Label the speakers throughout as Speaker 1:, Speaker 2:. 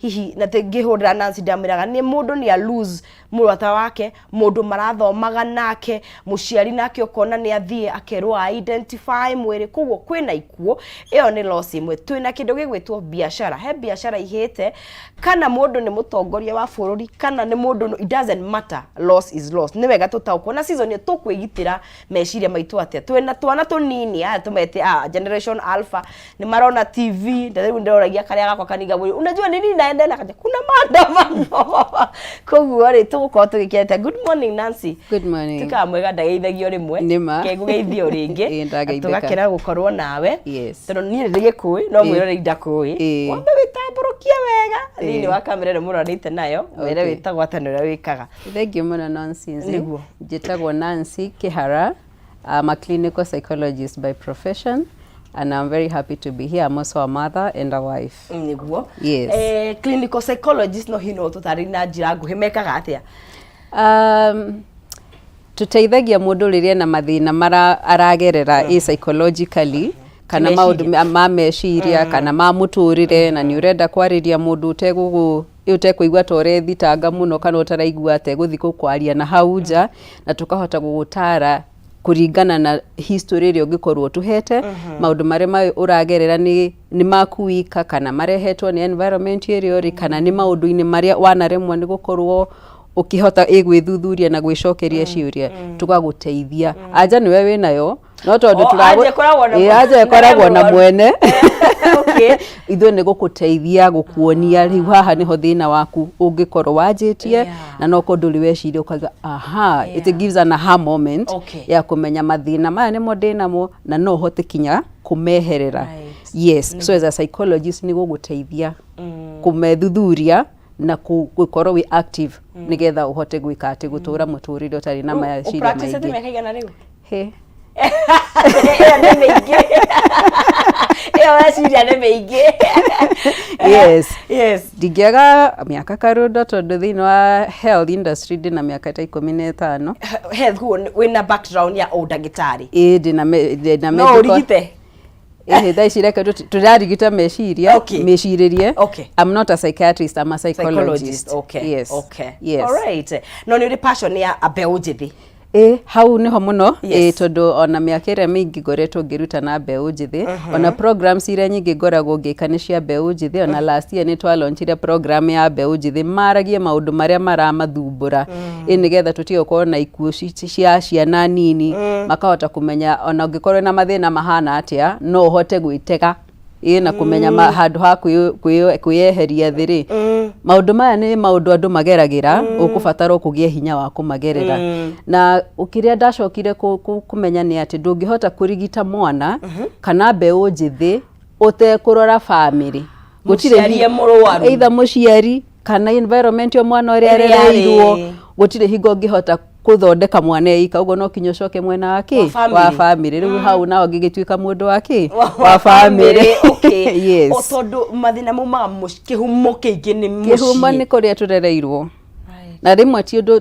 Speaker 1: Hihi na ngĩhũrĩra Nancy ndamwĩraga nĩ mũndũ nĩ a lose mũrata wake, mũndũ marathomaga nake, mũciari nake ũkona nĩ athiĩ akerwo a identify mwĩrĩ, koguo kwĩna ikuũ, ĩyo nĩ loss ĩmwe. Twĩna kĩndũ gĩgwĩtwo biacara, he biacara ihĩte, kana mũndũ nĩ mũtongoria wa bũrũri, kana nĩ mũndũ, it doesn't matter, loss is loss. Nĩ wega tũtaũkwo na season ĩyo tũkwĩgitĩra meciria maitũ atĩa. Twĩna twana tũnini aya tũmete a generation alpha, nĩ marona TV na rĩu ndĩroragia karĩa gakwa kaninga mwĩrĩ, unajua nini naendelea kaja kuna maandamano. Koguo rĩ, tũgũkorwo tũgĩkĩte. Good morning, Nancy.
Speaker 2: Good morning.
Speaker 1: Tukaga mwega ndageithagio rĩmwe.
Speaker 2: Nĩma.
Speaker 1: Kengũgeithio rĩngĩ.
Speaker 2: Ĩĩ, ndageithĩka.
Speaker 1: Tũgakena gũkorwo nawe.
Speaker 2: Yes.
Speaker 1: Tondũ niĩ nĩ ndĩgĩkũĩ no mwĩroreri ndakũĩ. Wambe wĩtambũrũkie wega thĩinĩ wa kamera ĩno mũroranĩte nayo, mwĩre wĩtagwo atĩa na ũrĩa wĩkaga.
Speaker 2: Thank you mũno, Nancy.
Speaker 1: Nĩguo.
Speaker 2: Njĩtagwo Nancy Kihara. I'm a clinical psychologist by profession and I'm very happy to be here. I'm also a mother and a wife.
Speaker 1: Nĩguo.
Speaker 2: Yes.
Speaker 1: Clinical psychologist, no hihi no tũtarĩrie na njĩra nguhĩ mekaga atĩa?
Speaker 2: Tũteithagia mũndũ rĩrĩa ena mathĩna mara aragerera psychologically kana maũndũ ma meciria kana ma mũtũrĩre, na nĩ ũrenda kwarĩria mũndũ ũtegũgũ ũtekũigua ta ũrethitanga mũno kana ũtaraigua ta egũthiĩ gũkwaria na hau nja, na tũkahota gũgũtara kũringana na history ĩrĩa ũngĩkorwo ũtũhete, maũndũ marĩa ũragerera nĩ maku wika kana marehetwo nĩ environment ĩrĩa ũrĩ, kana nĩ maũndũ-inĩ marĩa wanaremwo nĩ gũkorwo ũkĩhota gwĩthuthuria na gwĩcokeria ciũria, tũgagũteithia. Anja nĩwe wĩnayo, no tondũ
Speaker 1: Oh, anja ĩkoragwo na
Speaker 2: Ĩ, anja ĩkoragwo na
Speaker 1: na
Speaker 2: mwene. Ithuĩ nĩ gũkũteithia gũkuonia rĩu haha nĩho thĩna waku ũngĩkorwo wanjĩtie na no korwo ndũrĩ weciria ũkauga aha, it gives an aha moment ya kũmenya mathĩna maya nĩmo ndĩnamo na no hote kinya kũmeherera. Yes, so as a psychologist nĩ gũgũteithia kũmethuthuria na gũkorwo wĩ active nĩgetha ũhote gwĩka atĩ gũtũra mũtũrĩre ũtarĩ na meciria
Speaker 1: Ũpracticĩte
Speaker 2: maingĩ.
Speaker 1: mĩaka igana rĩu?
Speaker 2: He.
Speaker 1: Ĩyo nĩ mĩingĩ, ĩyo weciria nĩ mĩingĩ.
Speaker 2: Yes. Ndingĩaga mĩaka karũndo tondũ thĩinĩ wa health industry ndĩna mĩaka ta 15.
Speaker 1: Health huo wĩna background ya ũndagĩtarĩ?
Speaker 2: Ĩĩ, ndĩna
Speaker 1: No
Speaker 2: medical
Speaker 1: ũrigite?
Speaker 2: Ĩhĩ, thaa ici reke tũrarigita meciria, mĩcirĩrie. I'm not a psychiatrist, I'm a psychologist. Yes. Yes.
Speaker 1: All right. No nĩ ũrĩ passion ya mbeũ njĩthĩ?
Speaker 2: Ĩ, hau nĩho mũno. Ĩ, tondũ ona mĩaka ĩrĩa mĩingĩ ngoretwo ngĩruta na mbeũ njĩthĩ, ona programs iria nyingĩ ngoragwo ngĩka nĩ cia mbeũ njĩthĩ. Ona last year nĩ twalaunchire program ya mbeũ njĩthĩ maragie maũndũ marĩa maramathumbũra, ĩ nĩgetha tũtige gũkorwo na ikuũ cia ciana nini, makahota kũmenya ona ũngĩkorwo na mathĩna mahana atĩa no ũhote gwĩtega, ĩ na kũmenya handũ ha kwĩyeheria thĩ rĩ, maũndũ maya nĩ maũndũ andũ mageragĩra, ũkũbatara kũgĩa hinya wa kũmagerera. Na kĩrĩa ndacokire kũmenya nĩ atĩ ndũngĩhota kũrigita mwana kana mbeũ njĩthĩ ũtekũrora bamĩrĩ.
Speaker 1: Gũtirĩ Mũciari e mũrwaru.
Speaker 2: Either mũciari kana environment yo mwana ũrĩa
Speaker 1: Ĩrĩa
Speaker 2: arereirwo.
Speaker 1: arĩ.
Speaker 2: Gũtirĩ hingo ũngĩhota kũthondeka mwana eika, ũguo no kinya ũcoke mwena wa kĩ?
Speaker 1: Wa
Speaker 2: Wa
Speaker 1: family.
Speaker 2: family. Rĩu hau nao ngĩgĩtuĩka mũndũ wa kĩ?
Speaker 1: Wa
Speaker 2: family.
Speaker 1: Okay.
Speaker 2: Yes.
Speaker 1: O tondũ mathĩna maumaga kĩhumo kĩingĩ nĩ
Speaker 2: Kĩhumo
Speaker 1: mũciĩ.
Speaker 2: Nĩ kũrĩa tũrereirwo, na rĩmwe ti ũndũ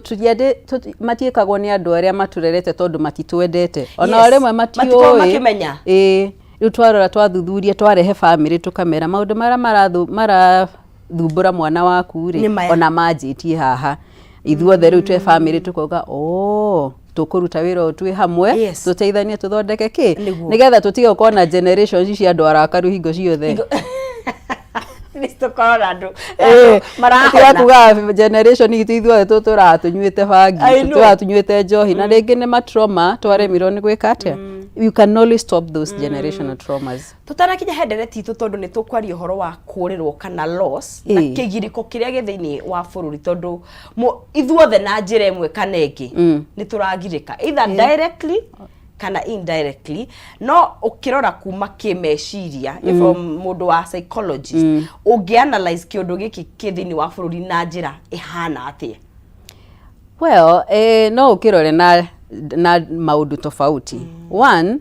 Speaker 2: matiĩkagwo nĩ andũ arĩa matũrerete tondũ matitwendete ona rĩmwe.
Speaker 1: Matikoragwo
Speaker 2: Matiũĩ.
Speaker 1: makĩmenya.
Speaker 2: Ĩĩ, rĩu twarora, twathuthuria, twarehe bamĩrĩ, tũkamera maũndũ marĩa marathumbũra mwana waku
Speaker 1: Nĩ
Speaker 2: rĩ,
Speaker 1: maya.
Speaker 2: ona manjĩtie haha ithuothe rĩu twĩ bamĩrĩ tũkauga, oh, tũkũruta wĩra ũyũ twĩ hamwe, tũteithanie tũthondeke kĩ nĩgetha tũtige gũkorwo na generations cia andũ arakaru hingo ciothe.
Speaker 1: Please, tũkorwo na andũ
Speaker 2: Tiga
Speaker 1: marahona.
Speaker 2: kuga generation itũ ithuothe tũtũraga tũnyuĩte bangi,
Speaker 1: I know.
Speaker 2: tũtũraga tũnyuĩte njohi, na rĩngĩ nĩ matrauma twaremirwo nĩ gwĩka atĩa. You can only stop those generational traumas.
Speaker 1: Tũtanakinya he ndereti itũ, tondũ nĩ tũkwaria ũhoro wa kũrĩrwo kana loss na kĩgirĩko kĩrĩa gĩ thĩinĩ wa bũrũri, tondũ ithuothe na njĩra ĩmwe kana ĩngĩ nĩ tũragirĩka either directly kana indirectly. No ũkĩrora kuma kĩmeciria from mũndũ wa psychologist, ũngĩ analyze kĩũndũ gĩkĩ kĩ thĩinĩ wa bũrũri na njĩra ĩhana atĩa?
Speaker 2: Well, no ũkĩrore na maũndũ tofauti. One,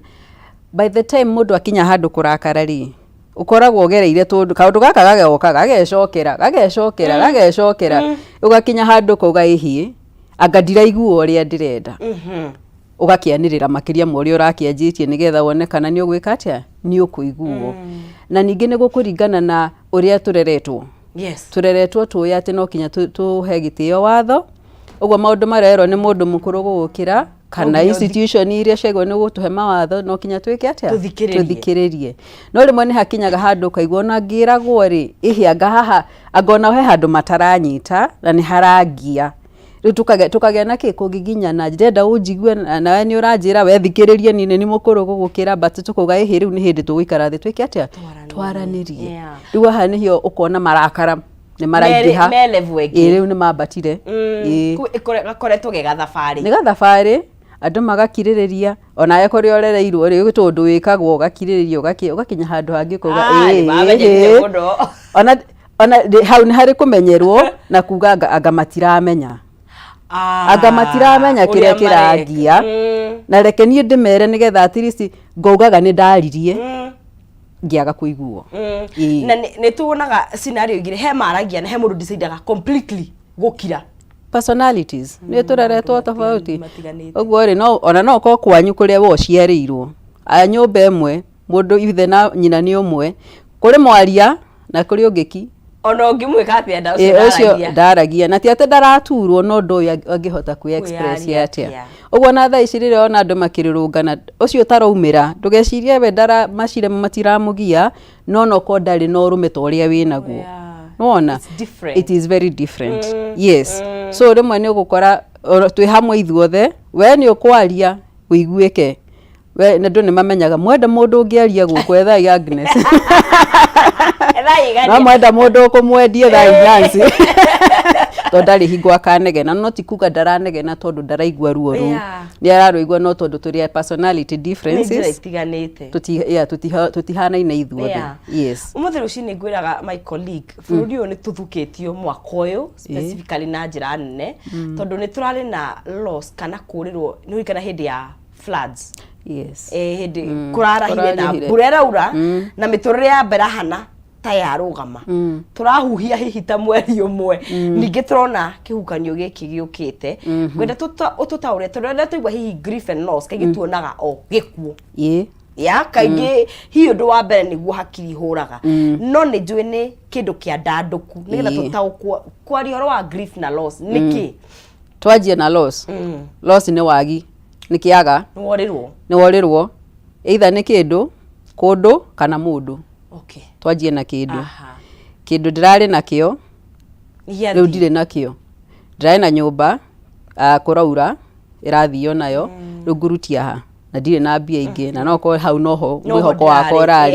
Speaker 2: by the time mũndũ akinya handũ kũrakara rĩ, ũkoragwo ũgereire tũndũ kaũndũ gaka gagoka gagecokera gagecokera gagecokera, ũgakinya handũ ũkauga, ĩhiĩ, anga ndiraigua ũrĩa ndĩrenda, ũgakĩanĩrĩra makĩria ma ũrĩa ũrakĩanjĩtie nĩgetha wone kana nĩ ũgwĩka atĩa, nĩ ũkũiguo. Na ningĩ nĩ gũkũringana na ũrĩa tũreretwo. Tũreretwo tũĩ atĩ no kinya tũhe gĩtĩo watho, ũguo maũndũ marerwo nĩ mũndũ mũkũrũ gũgũkĩra kana
Speaker 1: nginya
Speaker 2: institution iria ciagĩrĩirwo nĩ gũtũhe mawatho no kinya twĩke atĩa?
Speaker 1: Tũthikĩrĩrie.
Speaker 2: Tũthikĩrĩrie. No rĩmwe nĩ hakinyaga handũ ũkaigua ona ngĩragwo rĩ, ĩhĩ anga haha anga ona he handũ mataranyita na nĩ harangia. Rĩu tũkagĩa na kĩ kũngiginyana, ndĩrenda ũnjigue nawe nĩ ũranjĩra we thikĩrĩria niĩ nĩ niĩ mũkũrũ gũgũkĩra but tũkauga ĩhĩ rĩu nĩ hĩndĩ tũgũikara thĩ twĩke atĩa? Twaranĩrie. Rĩu haha nĩho ũkona marakara nĩ maraingĩha.
Speaker 1: Me level ĩngĩ.
Speaker 2: Ĩĩ rĩu nĩ mambatire. Ĩĩ.
Speaker 1: Kũu gakoretwo ge gathabarĩ.
Speaker 2: Nĩ gathabarĩ, andũ magakirĩrĩria, onawe kũrĩa ũrereirwo rĩ, gwĩ ũndũ wĩkagwo ũgakirĩrĩria ũgakinya handũ hangĩ ũkauga
Speaker 1: Ah,
Speaker 2: ĩĩ,
Speaker 1: nĩmamenyerire
Speaker 2: ĩĩ.
Speaker 1: mũno.
Speaker 2: Ona ona hau nĩ harĩ kũmenyerwo na kuga anga matiramenya.
Speaker 1: Ah,
Speaker 2: Anga matiramenya kĩrĩa
Speaker 1: ũrĩa
Speaker 2: kĩrangia.
Speaker 1: mareka.
Speaker 2: Na reke niĩ ndĩmere nĩgetha at least ngaugaga nĩ ndaririe ngĩaga kũiguo. Ĩĩ.
Speaker 1: Na nĩ tuonaga scenario igĩrĩ, he maragia na he mũndũ decidaga completely gũkira.
Speaker 2: Personalities nĩ tũreretwo tofauti.
Speaker 1: Matiganĩte.
Speaker 2: Ũguo rĩ, no ona no ũkorwo kwanyu kũrĩa we ũciarĩirwo a nyũmba ĩmwe, mũndũ ithe na nyina nĩ ũmwe, kũrĩ mwaria na kũrĩ ũngĩ ki.
Speaker 1: Ona ũngĩmwĩka atĩa nda
Speaker 2: Ĩ,
Speaker 1: ũcio
Speaker 2: ũcio
Speaker 1: ndaragia.
Speaker 2: ndaragia na ti atĩ ndaraturwo no ũndũ ũyũ angĩhota kwĩ express
Speaker 1: Kwĩyaria
Speaker 2: atĩa.
Speaker 1: atĩa.
Speaker 2: Ũguo na thaa ici rĩrĩa ona andũ makĩrũrũngana ũcio ũtaraumĩra ndũgecirie we ndara macira matiramũgia no nokorwo ndarĩ na ũrũme ta ũrĩa wĩnaguo. Nĩwona?
Speaker 1: It's different.
Speaker 2: It is very different. Yes. So rĩmwe nĩ ũgũkora twĩ hamwe ithuothe, we nĩ ũkwaria ũiguĩke. We andũ nĩ mamenyaga mwenda mũndũ ũngĩaria gũkũ ethai Agnes.
Speaker 1: Ethai
Speaker 2: No
Speaker 1: igania.
Speaker 2: mwenda mũndũ ũkũmwendia ethai Nancy. Tondũ ndarĩ hingo akanegena, no ti kuga ndaranegena tondũ ndaraigua ruo rũu. Nĩ ararũigua no tondũ tũrĩ a personality
Speaker 1: Nĩ njĩra
Speaker 2: differences.
Speaker 1: itiganĩte.
Speaker 2: Yeah, tũtihanaine ithuothe. Yes.
Speaker 1: Ũmũthĩ rũcinĩ ngwĩraga my colleague, bũrũri ũyũ nĩ tũthukĩtio mwaka ũyũ specifically na njĩra nene, tondũ nĩ tũrarĩ na loss kana kũrĩrwo, nĩ ũririkana hĩndĩ ya floods.
Speaker 2: Yes.
Speaker 1: Hĩndĩ kũrarahire na
Speaker 2: Kũrarahire.
Speaker 1: mbura ĩraura na mĩtũrĩre ya mbere hana ta yarũgama, tũrahuhia hihi ta mweri ũmwe, ningĩ tũrona kĩhukanio gĩkĩ gĩũkĩte. Ngwenda ũtũtaũre, tondũ rĩrĩa twaigua hihi grief and loss, kaingĩ tuonaga o gĩkuũ ya kaingĩ hihi ũndũ wa mbere nĩguo hakiri ihũraga, no nĩ njũĩ nĩ kĩndũ kĩa ndandũku nĩgetha tũtaũkwo kwaria ũhoro wa grief na loss nĩkĩ.
Speaker 2: Twanjie na loss. Loss nĩ wagi, nĩ kĩaga.
Speaker 1: Nĩ worĩrwo.
Speaker 2: Nĩ worĩrwo either nĩ kĩndũ, kũndũ kana mũndũ. Twanjie na kĩndũ. Kĩndũ ndĩrarĩ nakĩo
Speaker 1: Nĩgĩathiĩ.
Speaker 2: Rĩu ndirĩ nakĩo. Ndĩrarĩ na nyũmba, kũraura ĩrathio nayo, rĩu ngũrutia ha na ndirĩ na mbia ingĩ, na no korwo hau noho
Speaker 1: Noho
Speaker 2: mwĩhoko wakwa
Speaker 1: ndĩrarĩ,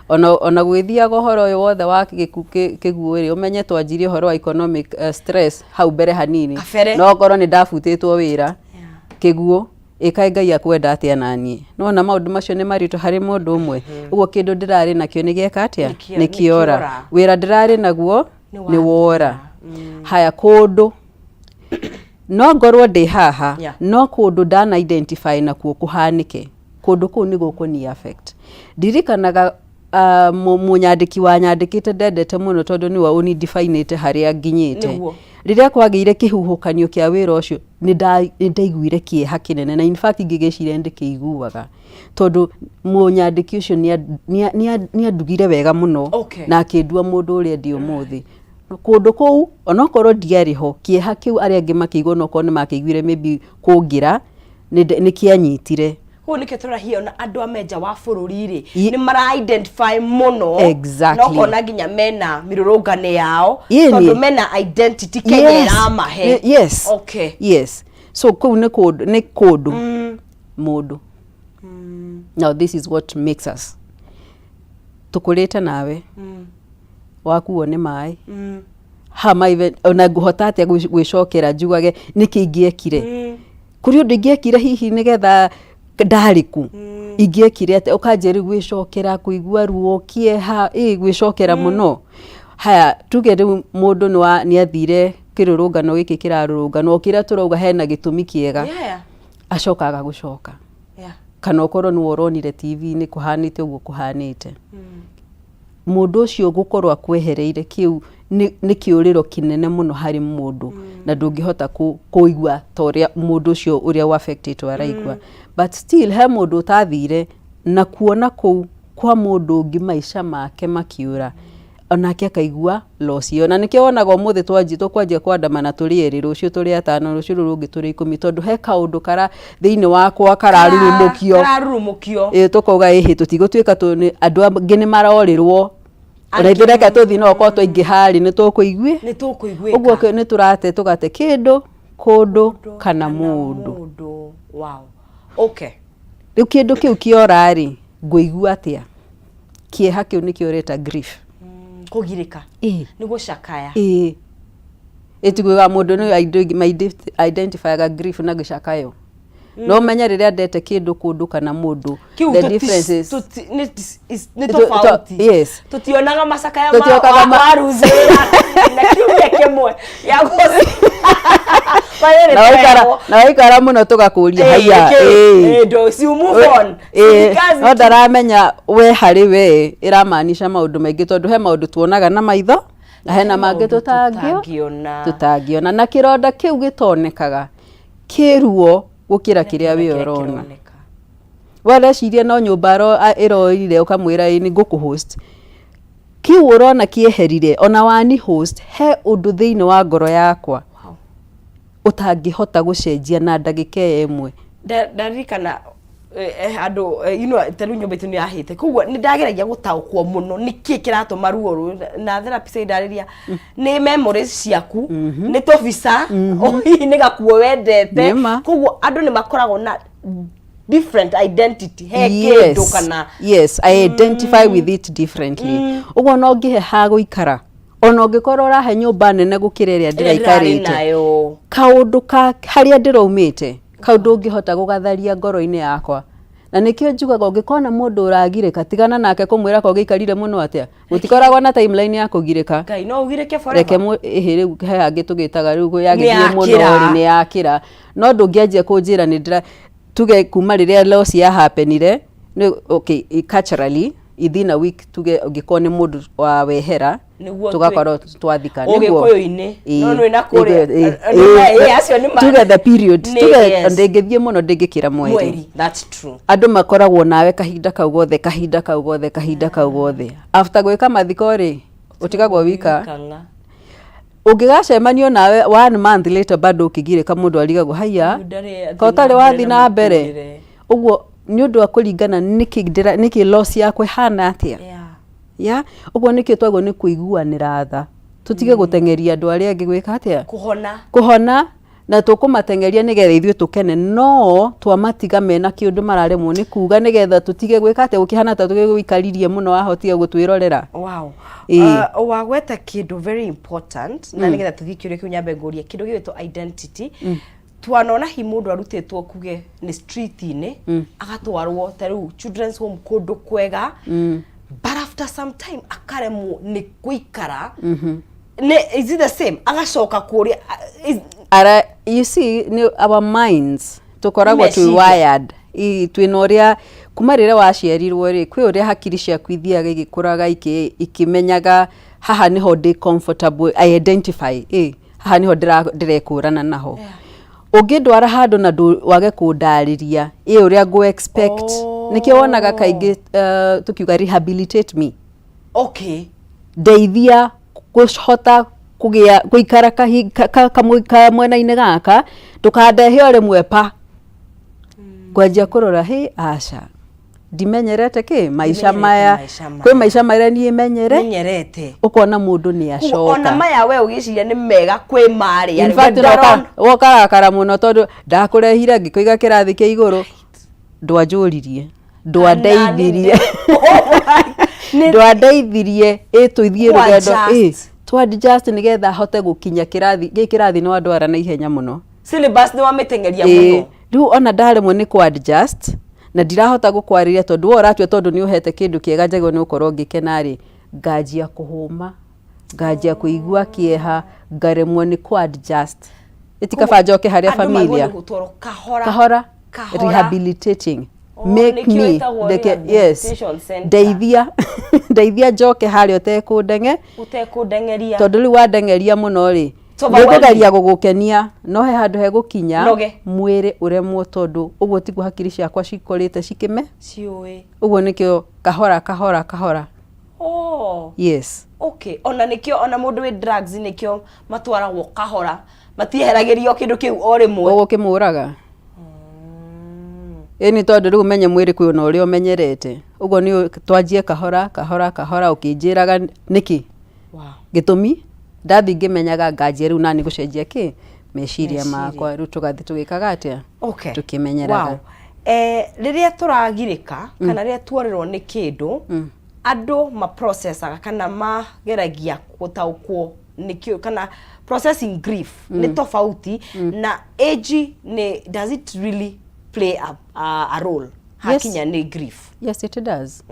Speaker 2: ũrarĩ. Ona gwĩthiaga ũhoro ũyũ wothe wa kĩguũ rĩ, ũmenye twanjirie ũhoro wa economic stress hau mbere hanini.
Speaker 1: Kabere.
Speaker 2: No korwo nĩ ndabutĩtwo wĩra, kĩguũ ĩkaĩ Ngai akwenda atĩa naniĩ. Nĩwona maũndũ macio nĩ maritũ harĩ mũndũ ũmwe. Ũguo kĩndũ ndĩrarĩ nakĩo nĩ gĩeka atĩa?
Speaker 1: Nĩkĩo-
Speaker 2: Nĩ kĩora.
Speaker 1: Nĩkĩora.
Speaker 2: Wĩra ndĩrarĩ naguo
Speaker 1: Nĩ
Speaker 2: nĩ wora. Haya, kũndũ no ngorwo ndĩ haha, no kũndũ ndana identify nakuo kũhanĩke, kũndũ kũu nĩ gũkũni affect. Ndirikanaga mũnyandĩki wa nyandĩkĩte ndendete mũno tondũ nĩwe ũni definĩte harĩa nginyĩte. Rĩrĩa kwagĩire kĩhuhũkanio kĩa wĩra ũcio, nĩ ndaiguire kĩeha kĩnene, na in fact ngĩgĩciria nĩ ndĩkĩiguaga, tondũ mũnyandĩki ũcio nĩ andugire wega mũno na akĩndua mũndũ ũrĩa ndĩ ũmũthĩ. Kũndũ kũu onokorwo ndiarĩ ho, kĩeha kĩu arĩa angĩ makĩigua onokorwo nĩ makĩiguire maybe kũngĩra, nĩ kĩanyitire.
Speaker 1: Koguo nĩkĩo tũrahia ona andũ a menja wa bũrũri rĩ, nĩ mara identify mũno na ũkona nginya mena mĩrũrũngano yao, tondũ mena identity Kenya ĩramahe.
Speaker 2: Yes. Yes. So kũu nĩ kũndũ, nĩ kũndũ mũndũ. Now this is what makes us. Tũkũrĩte nawe. Wakuo nĩ maĩ. Ha ma even ona ngũhota atĩa gwĩcokera njugage nĩkĩ ingĩekire. Kũrĩ ũndũ ingĩekire hihi nĩgetha ndarĩ kũ. Ingĩekire atĩa, ũkanjia rĩu gwĩcokera, kũigua ruo, kĩeha, ĩ gwĩcokera mũno. Haya, tuge rĩu mũndũ nĩ athire kĩrũrũngano gĩkĩ kĩrarũrũnganwo, o kĩrĩa tũrauga hena gĩtũmi kĩega. Acokaga gũcoka. Kana ũkorwo nĩwe ũronire TV-inĩ kũhanĩte ũguo kũhanĩte. Mũndũ ũcio gũkorwo akwehereire kĩu nĩ kĩũrĩro kĩnene mũno harĩ mũndũ, na ndũngĩhota kũigua ta ũrĩa mũndũ ũcio ũrĩa ũ affected araigua. But still he mũndũ ũtathire na kuona kũu kwa mũndũ ũngĩ maica make makĩũra. Onake akaigua loss ĩyo. Na nĩkĩo wonaga ũmũthĩ twanjia tũkwanjia kwandamana tũrĩ erĩ, rũciũ tũrĩ atano, rũciũ rũu rũngĩ tũrĩ ikũmi, tondũ he kaũndũ kara thĩinĩ wakwa kararurumũkio.
Speaker 1: Kararurumũkio.
Speaker 2: Ĩĩ tũkauga ĩhĩ tũtigũtuĩka andũ angĩ nĩ marorĩrwo. Ona ithuĩ reke tũthiĩ no okorwo twaingĩha rĩ nĩ tũkũiguĩ.
Speaker 1: Nĩ tũkũiguĩka.
Speaker 2: Ũguo nĩ tũrate tũgate kĩndũ, kũndũ kana mũndũ.
Speaker 1: Mũndũ. Wow. Okay.
Speaker 2: Rĩu kĩndũ kĩu kĩora rĩ, ngũigua atĩa? Kĩeha kĩu nĩkĩo ũreta grief.
Speaker 1: Kũgirĩka.
Speaker 2: Ĩĩ.
Speaker 1: Nĩ gũcakaya.
Speaker 2: Ĩĩ. Ĩtiguaga mũndũ nĩ identifyaga grief na gĩcakayo. No menye rĩrĩa ndete kĩndũ kũndũ kana mũndũ.
Speaker 1: Kĩu
Speaker 2: The difference is
Speaker 1: nĩ tofauti.
Speaker 2: Yes.
Speaker 1: Tũtionaga macakaya
Speaker 2: Tũtionaga
Speaker 1: ma waruzĩra na kiumia kĩmwe ya
Speaker 2: Na waikara mũno tũgakũria haiya.
Speaker 1: Ĩĩ.
Speaker 2: No ndaramenya we harĩ we ĩramaanisha maũndũ maingĩ tondũ he maũndũ tuonaga na maitho na hena mangĩ
Speaker 1: tũtangĩona.
Speaker 2: Tũtangĩona. Na kĩronda kĩu gĩtonekaga kĩ ruo gũkĩra kĩrĩa we ũrona. We areciria no nyũmba ĩroire ũkamwĩra ĩ nĩ ngũkũ host. Kĩu ũrona kĩeherire ona wani host he ũndũ thĩinĩ wa ngoro yakwa ũtangĩhota gũcenjia na ndagĩka ĩyo ĩmwe.
Speaker 1: Ndaririkana andũ ta rĩu nyũmba itũ nĩ yahĩte, koguo nĩ ndageragia gũtaũkwo mũno nĩkĩ kĩratũma ruo rũu, na therapist ĩndarĩria nĩ memories ciaku, nĩ tũbica, hihi nĩ gakuo wendete,
Speaker 2: Nĩma.
Speaker 1: Koguo andũ nĩ makoragwo na different identity he kĩndũ kana
Speaker 2: Yes, I identify with it differently. Ũguo no ngĩhe ha gũikara, ona ũngĩkorwo ũrahe nyũmba nene gũkĩra ĩrĩa
Speaker 1: ĩrĩa ndĩrarĩ
Speaker 2: ndĩraikarĩte,
Speaker 1: nayo.
Speaker 2: Kaũndũ ka harĩa ndĩraumĩte, kau ndũngĩhota gũgatharia ngoro-inĩ yakwa. Na nĩkĩo njugaga ũngĩkona mũndũ ũragirĩka, tigana nake kũmwĩra ko gĩikarire mũno atĩa. Gũtikoragwo na timeline ya kũgirĩka.
Speaker 1: Ngai no ũgirĩke forever.
Speaker 2: Reke ĩhĩ rĩu he angĩ tũgĩtaga rĩu yagĩthiĩ mũno
Speaker 1: Nĩyakĩra.
Speaker 2: rĩ nĩ yakĩra. No ndũngĩanjia kũnjĩra nĩ ndĩra tuge kuma rĩrĩa loss ya happenire nĩ okay, culturally within a week, tuge ũngĩkorwo nĩ mũndũ wa wehera,
Speaker 1: Nĩguo
Speaker 2: tũgakorwo twathika nĩguo.
Speaker 1: Ũgĩkũyũ-inĩ.
Speaker 2: Ĩĩ,
Speaker 1: No nĩ na kũrĩa.
Speaker 2: ĩĩ,
Speaker 1: Ĩĩ, acio nĩ
Speaker 2: tuge the period, tuge ndĩngĩthiĩ mũno ndĩngĩkĩra mweri.
Speaker 1: Mweri, that's true.
Speaker 2: Andũ makoragwo nawe kahinda kau gothe, kahinda kau gothe, kahinda kau gothe. After gwĩka mathiko rĩ, ũtigagwo wika.
Speaker 1: Kang'a.
Speaker 2: Ũngĩgacemanio nawe one month later bado ũkĩgirĩka, mũndũ arigagwo haiya
Speaker 1: Ũyũ ndarĩ
Speaker 2: ko ũtarĩ
Speaker 1: athiĩ na
Speaker 2: wathiĩ
Speaker 1: mbere
Speaker 2: na
Speaker 1: na
Speaker 2: mbere.
Speaker 1: mũtũrĩre.
Speaker 2: Ũguo nĩ ũndũ wa kũringana nĩkĩ loss yakwa ĩhana atĩa. Ya ũguo nĩkĩo twagwo nĩ kũiguanĩra tha, tũtige gũteng'eria andũ arĩa angĩ gwĩka atĩa?
Speaker 1: Kũhona.
Speaker 2: Kũhona. Na tũkũmateng'eria nĩgetha ithuĩ tũkene, no twamatiga mena kĩũndũ mararemwo nĩ kuga nĩgetha tũtige gwĩka atĩa, gũkĩhana ta tũgĩgũikaririe mũno wahotire gũtwĩrorera.
Speaker 1: Wow.
Speaker 2: Ĩĩ.
Speaker 1: Wagweta kĩndũ very important, na nĩgetha tũthiĩ kĩũria kĩu nyambe ngũrie kĩndũ gĩgwĩtwo identity. Twanona hi mũndũ arutĩtwo kuge nĩ street-inĩ, agatwarwo ta rĩu children's home kũndũ kwega, but after some time akaremwo nĩ gũikara. Nĩ is it the same agacoka kũrĩa
Speaker 2: Ara, you see, nĩ our minds tũkoragwo twĩ
Speaker 1: Meciria.
Speaker 2: wired. Twĩna ũrĩa kuma rĩrĩa waciarirwo rĩ, kwĩ ũrĩa hakiri ciaku ithiaga igĩkũraga ikĩmenyaga haha nĩho ndĩ comfortable, I identify, haha nĩho ndĩrekũrana naho. Ũngĩndwara handũ na wage kũndarĩria ĩ ũrĩa ngũ expect. Nĩkĩo wonaga kaingĩ tũkiuga rehabilitate me. Ndeithia kũhota kũgĩa gũikara kamwena-inĩ gaka, ndũkandehe o rĩmwe pa ngwanjia kũrora hĩ aca ndimenyerete kĩ maica
Speaker 1: Ndimenyerete
Speaker 2: maya.
Speaker 1: Maica maya.
Speaker 2: Kwĩ maica marĩa niĩ menyere.
Speaker 1: Menyerete.
Speaker 2: Ũkona mũndũ nĩ
Speaker 1: Koguo ona
Speaker 2: acoka.
Speaker 1: Maya we ũgĩciria nĩ mega kwĩ marĩa.
Speaker 2: In fact, wokarakara mũno tondũ ndakũrehire ngĩkũiga kĩrathi kĩa igũrũ, ndwanjũririe, ndwandeithirie, ndwandeithirie ĩ tũthiĩ rũgendo ĩ
Speaker 1: Kũ-adjust.
Speaker 2: Tũ adjust nĩgetha hote gũkinya kĩrathi gĩ kĩrathi nĩ wandwara na ihenya mũno.
Speaker 1: Syllabus nĩ wamĩteng'eria
Speaker 2: Ĩĩ,
Speaker 1: mũno.
Speaker 2: Rĩu ona ndaremwo nĩ kũ adjust na ndirahota gũkwarĩria tondũ we ũratua tondũ nĩ ũhete kĩndũ kĩega njagĩrĩirwo nĩ gũkorwo ngĩkena rĩ, nganjia kũhũma, nganjia kũigua kĩeha, ngaremwo nĩ kũ adjust. Ĩtikaba njoke harĩa
Speaker 1: Andũ magĩrĩirwo
Speaker 2: familia
Speaker 1: nĩ gũtwarwo kahora
Speaker 2: kahora.
Speaker 1: Kahora.
Speaker 2: Rehabilitating.
Speaker 1: Oh,
Speaker 2: Make
Speaker 1: nĩkĩo
Speaker 2: me
Speaker 1: ĩtagwo
Speaker 2: ndeke, yes.
Speaker 1: rehabilitation center.
Speaker 2: Ndeithia, ndeithia njoke harĩa ũtekũndenge
Speaker 1: Ũtekũndeng'eria.
Speaker 2: Tondũ rĩu wandeng'eria mũno rĩ,
Speaker 1: It's overwhelming.
Speaker 2: nĩngũgeria gũgũkenia no he handũ hegũkinya
Speaker 1: Noge.
Speaker 2: Mwĩrĩ ũremwo tondũ ũguo tiguo hakiri ciakwa cikũrĩte cikĩme
Speaker 1: Ciũĩ.
Speaker 2: Ũguo nĩkĩo kahora kahora kahora.
Speaker 1: Oh.
Speaker 2: Yes.
Speaker 1: Okay, ona nĩkĩo ona mũndũ wĩ drugs nĩkĩo matwaragwo kahora, matieheragĩrio kĩndũ kĩu o rĩmwe.
Speaker 2: Ũgũkĩmũraga. Ĩni tondũ rĩu ũmenye mwĩrĩ kwĩ ona ũrĩa ũmenyerete. Ũguo nĩ twanjie kahora kahora kahora ũkĩnjĩraga nĩkĩ.
Speaker 1: Wow.
Speaker 2: Gĩtũmi ndathiĩ ngĩmenyaga nganjia rĩu nani gũcenjia kĩ meciria
Speaker 1: Meciria.
Speaker 2: makwa rĩu tũgathiĩ tũgĩkaga atĩa
Speaker 1: Okay.
Speaker 2: tũkĩmenyeraga.
Speaker 1: Wow. Eh, rĩrĩa tũragirĩka kana rĩrĩa tuorĩrwo nĩ kĩndũ andũ maprocessaga kana mageragia gũtaũkwo nĩkĩo kana processing grief nĩ tofauti na age nĩ does it really play a role hakinya nĩ grief?
Speaker 2: Yes, it does.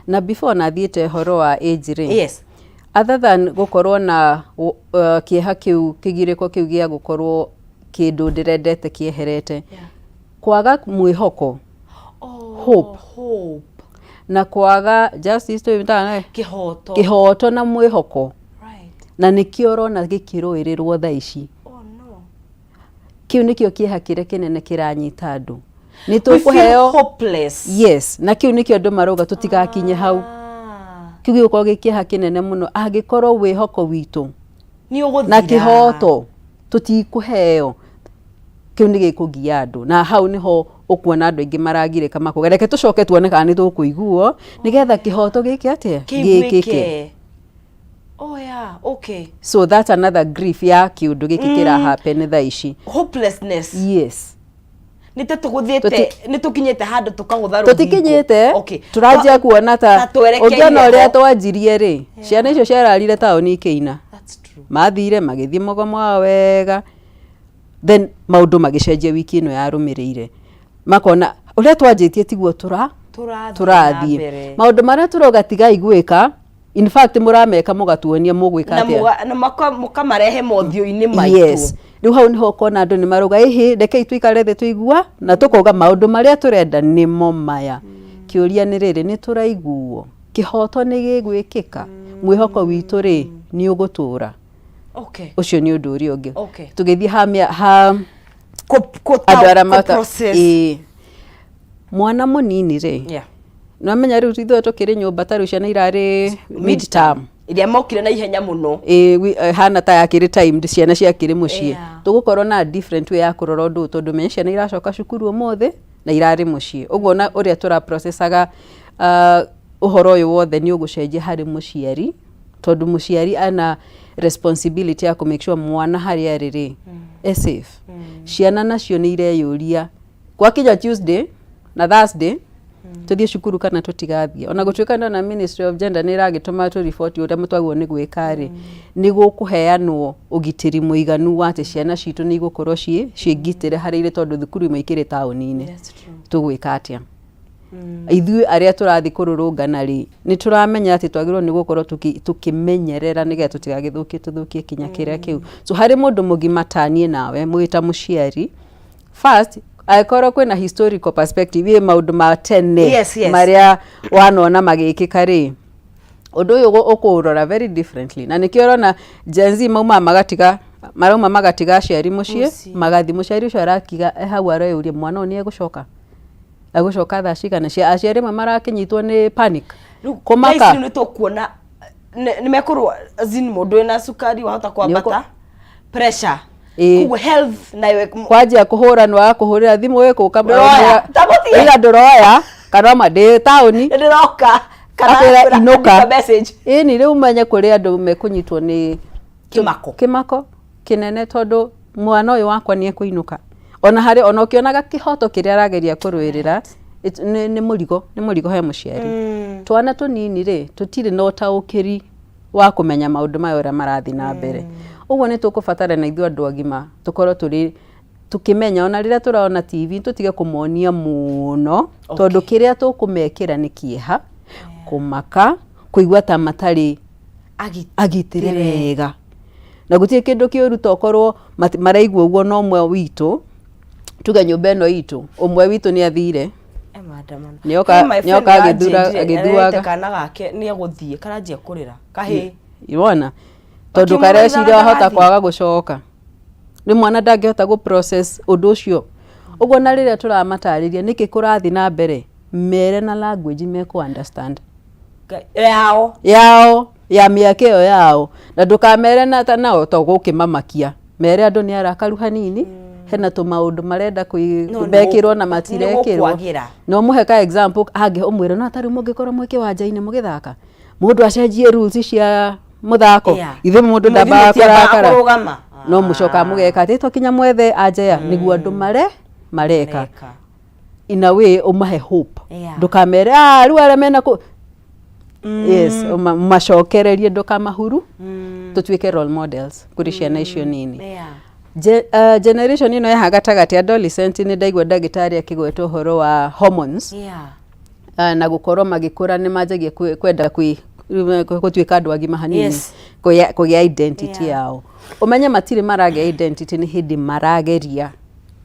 Speaker 2: Na before nathiĩte ũhoro wa age rĩ,
Speaker 1: Yes.
Speaker 2: other than gũkorwo na kĩeha kĩu, kĩgirĩko kĩu gĩa gũkorwo kĩndũ ndĩrendete kĩeherete, kwaga mwĩhoko,
Speaker 1: Oh,
Speaker 2: hope.
Speaker 1: Hope.
Speaker 2: Na kwaga justice tũĩ
Speaker 1: kĩhoto.
Speaker 2: Kĩhoto na mwĩhoko. Na nĩkĩo ũrona gĩkĩrũĩrĩrwo thaa ici.
Speaker 1: Oh no.
Speaker 2: Kĩu nĩkĩo kĩeha kĩrĩa kĩnene kĩranyita andũ, nĩ
Speaker 1: We feel
Speaker 2: tũkũheo
Speaker 1: hopeless.
Speaker 2: Yes, na kĩu nĩkĩo andũ marauga tũtigakinye hau.
Speaker 1: Ah.
Speaker 2: Kĩu gĩgũkorwo gĩ kĩeha kĩnene mũno angĩkorwo wĩhoko witũ
Speaker 1: nĩ ũgũthira
Speaker 2: na kĩhoto tũtikũheo. Kĩu nĩ gĩkũgia andũ, na hau nĩho ũkuona andũ aingĩ maragirĩka makuga reke tũcoke tuone kana nĩ tũkũiguo nĩgetha kĩhoto gĩke atĩa, gĩkĩke.
Speaker 1: Kĩiguĩke. Oh yeah, okay.
Speaker 2: So that's another grief ya kĩũndũ gĩkĩ kĩra happen thaa ici.
Speaker 1: Hopelessness.
Speaker 2: Yes.
Speaker 1: Nĩ ta tũgũthĩte, nĩ tũkinyĩte handũ tũkagũtha rũthingo.
Speaker 2: Tũtikinyĩte.
Speaker 1: Okay.
Speaker 2: Tũranjia kuona ta
Speaker 1: ta twerekeire
Speaker 2: ũngĩona ũrĩa
Speaker 1: ho.
Speaker 2: twanjirie rĩ, ciana icio ciararire taũni ikĩina.
Speaker 1: That's true.
Speaker 2: Mathire magĩthiĩ mũgomo wao wega, then maũndũ magĩcenjia wiki ĩno yarũmĩrĩire, makona ũrĩa twanjĩtie tiguo tũra
Speaker 1: tũrathiĩ na
Speaker 2: tũrathiĩ
Speaker 1: mbere.
Speaker 2: Maũndũ marĩa tũrauga tigai gwĩka, in fact mũrameka mũgatuonia mũgwĩka
Speaker 1: na
Speaker 2: atĩa.
Speaker 1: Na mũkamarehe mothiũ-inĩ maitũ.
Speaker 2: Yes, rĩu hau nĩho ũkona andũ nĩ marauga ĩhĩ, rekei tũikare thĩ tũigua na tũkauga maũndũ marĩa tũrenda nĩmo maya. Kĩũria nĩ rĩrĩ, nĩ tũraiguo? Kĩhoto nĩ gĩgwĩkĩka? Mwĩhoko witũ rĩ, nĩ ũgũtũra? Ũcio nĩ ũndũ ũrĩa ũngĩ. Tũgĩthiĩ ha andũ arĩa mata
Speaker 1: process.
Speaker 2: Ĩĩ. Mwana mũnini rĩ, nĩwamenya rĩu ithuĩ tũkĩrĩ nyũmba ta rĩu ciana irarĩ mid-term
Speaker 1: iria mokire na ihenya mũno.
Speaker 2: Ĩĩ, hana ta yakĩrĩ timed, ciana ciakĩrĩ mũciĩ. Tũgũkorwo na different way ya kũrora ũndũ ũyũ tondũ menya ciana iracoka cukuru ũmũthĩ na irarĩ mũciĩ. Ũguo na ũrĩa tũra processaga ũhoro ũyũ wothe nĩ ũgũcenjia harĩ mũciari, tondũ mũciari ana responsibility ya kũ make sure mwana harĩa arĩ rĩ e safe. Ciana nacio nĩ ireyũria gwakinya Tuesday na Thursday tũthiĩ cukuru kana tũtigathiĩ. Ona gũtuĩka ndona Ministry of Gender nĩ ĩragĩtũma tũriboti ũrĩa twagĩrĩirwo nĩ gwĩka rĩ, nĩ gũkũheanwo ũgitĩri mũiganu wa atĩ ciana citũ nĩ igũkorwo ciĩ ngitĩre harĩa irĩ, tondũ thukuru imwe ikĩrĩ taũni-inĩ.
Speaker 1: That's true.
Speaker 2: Tũgwĩka atĩa ithuĩ arĩa tũrathiĩ kũrũrũngana rĩ? Nĩ tũramenya atĩ twagĩrĩirwo nĩ gũkorwo tũkĩmenyerera nĩgetha tũtigagĩthũkie tũthũkie kinya kĩrĩa kĩu. So harĩ mũndũ mũgima ta niĩ nawe mwĩ ta mũciari, first angĩkorwo kwĩna historical perspective ĩ maũndũ ma tene marĩa wanona magĩkĩka rĩ, ũndũ ũyũ ũkũũrora very differently. Na nĩkĩo ũrona Gen Z maumaga magatiga, marauma magatiga aciari mũciĩ.
Speaker 1: Mũciĩ.
Speaker 2: Magathiĩ, mũciari ũcio arakiga e hau areyũria mwana ũyũ nĩ egũcoka, egũcoka thaa cigana. Aciari amwe marakĩnyitwo nĩ panic.
Speaker 1: Rĩu
Speaker 2: kũmaka.
Speaker 1: Thaa ici rĩu nĩ tũkuona nĩ mekũrwo as in mũndũ wĩna cukari wahota kwambata pressure. Koguo health nayo
Speaker 2: Kwanjia kũhũra nĩ waga kũhũrĩra thimũ ĩkũka.
Speaker 1: Ndũroya. Tamũtige.
Speaker 2: Ira ndũroya kana ma ndĩ taũni.
Speaker 1: Ndĩroka kana
Speaker 2: akwĩra inũka.
Speaker 1: Andĩka message.
Speaker 2: Ĩni rĩu menye kũrĩ andũ mekũnyitwo nĩ
Speaker 1: kĩmako.
Speaker 2: Kĩmako kĩnene, tondũ mwana ũyũ wakwa nĩ ekũinũka ona harĩ ona ũkĩonaga kĩhoto kĩrĩa arageria kũrũĩrĩra nĩ mũrigo, nĩ mũrigo he mũciari. Twana tũnini rĩ, tũtirĩ na ũtaũkĩri wa kũmenya maũndũ maya ũrĩa marathiĩ na mbere. Ũguo nĩ tũkũbatara na ithuĩ andũ agima tũkorwo tũrĩ tũkĩmenya ona rĩrĩa tũrona TV tũtige kũmonia mũno, tondũ kĩrĩa tũkũmekĩra nĩ kĩeha, kũmaka, kũigua ta matarĩ agitĩre wega, na gũtirĩ kĩndũ kĩũru tokorwo maraigua ũguo. No ũmwe witũ, tuge nyũmba ĩno itũ, ũmwe witũ nĩ athire.
Speaker 1: Maandamano.
Speaker 2: Nĩoka agĩthuaga.
Speaker 1: Kana gake nĩ egũthiĩ, karanjia kũrĩra kahĩ.
Speaker 2: Iwona tondũ
Speaker 1: Akĩmũthaithaga
Speaker 2: kareciria wahota
Speaker 1: ndagathiĩ.
Speaker 2: Kwaga gũcoka rĩ, mwana ndangĩhota gũ process ũndũ ũcio ũguo. Na rĩrĩa tũramatarĩria nĩkĩ kũrathiĩ na mbere, mere na language mekũ understand.
Speaker 1: Yao.
Speaker 2: Yao ya mĩaka ĩyo yao, na ndũkamere na ta nao to gũkĩmamakia, mere andũ nĩ arakaru hanini, hena tũmaũndũ marenda
Speaker 1: No, nĩ
Speaker 2: mekĩrwo na
Speaker 1: nĩ
Speaker 2: matirekĩrwo.
Speaker 1: gũkwagĩra.
Speaker 2: Na ũmũhe ka example angĩ, ũmwĩre no tarĩu mũngĩkorwo mwĩ kĩwanja-inĩ mũgĩthaka, mũndũ acenjie rules cia mũthako, ithuĩ mũndũ.
Speaker 1: Mũthiĩ
Speaker 2: ndambaga
Speaker 1: mũtiambaga
Speaker 2: kũrakara.
Speaker 1: kũrũgama.
Speaker 2: No mũcokaga mũgeka atĩ to kinya mwethe anja nĩguo andũ mare mareka.
Speaker 1: Mareka.
Speaker 2: In a way ũmahe hope. Ndũkamere, "Ah, rĩu arĩa mena kũ." Yes, ũmacokererie, ndũkamahuru. Tũtuĩke role models kũrĩ ciana icio nini. Generation ĩno yaha gatagatĩ, adolescent, nĩ ndaigua ndagĩtarĩ akĩgweta ũhoro wa hormones na gũkorwo magĩkũra nĩ manjagia kwenda gũtuĩka andũ agima hanini, kũgĩa identity yao. Ũmenye matirĩ maragĩa identity, nĩ hĩndĩ marageria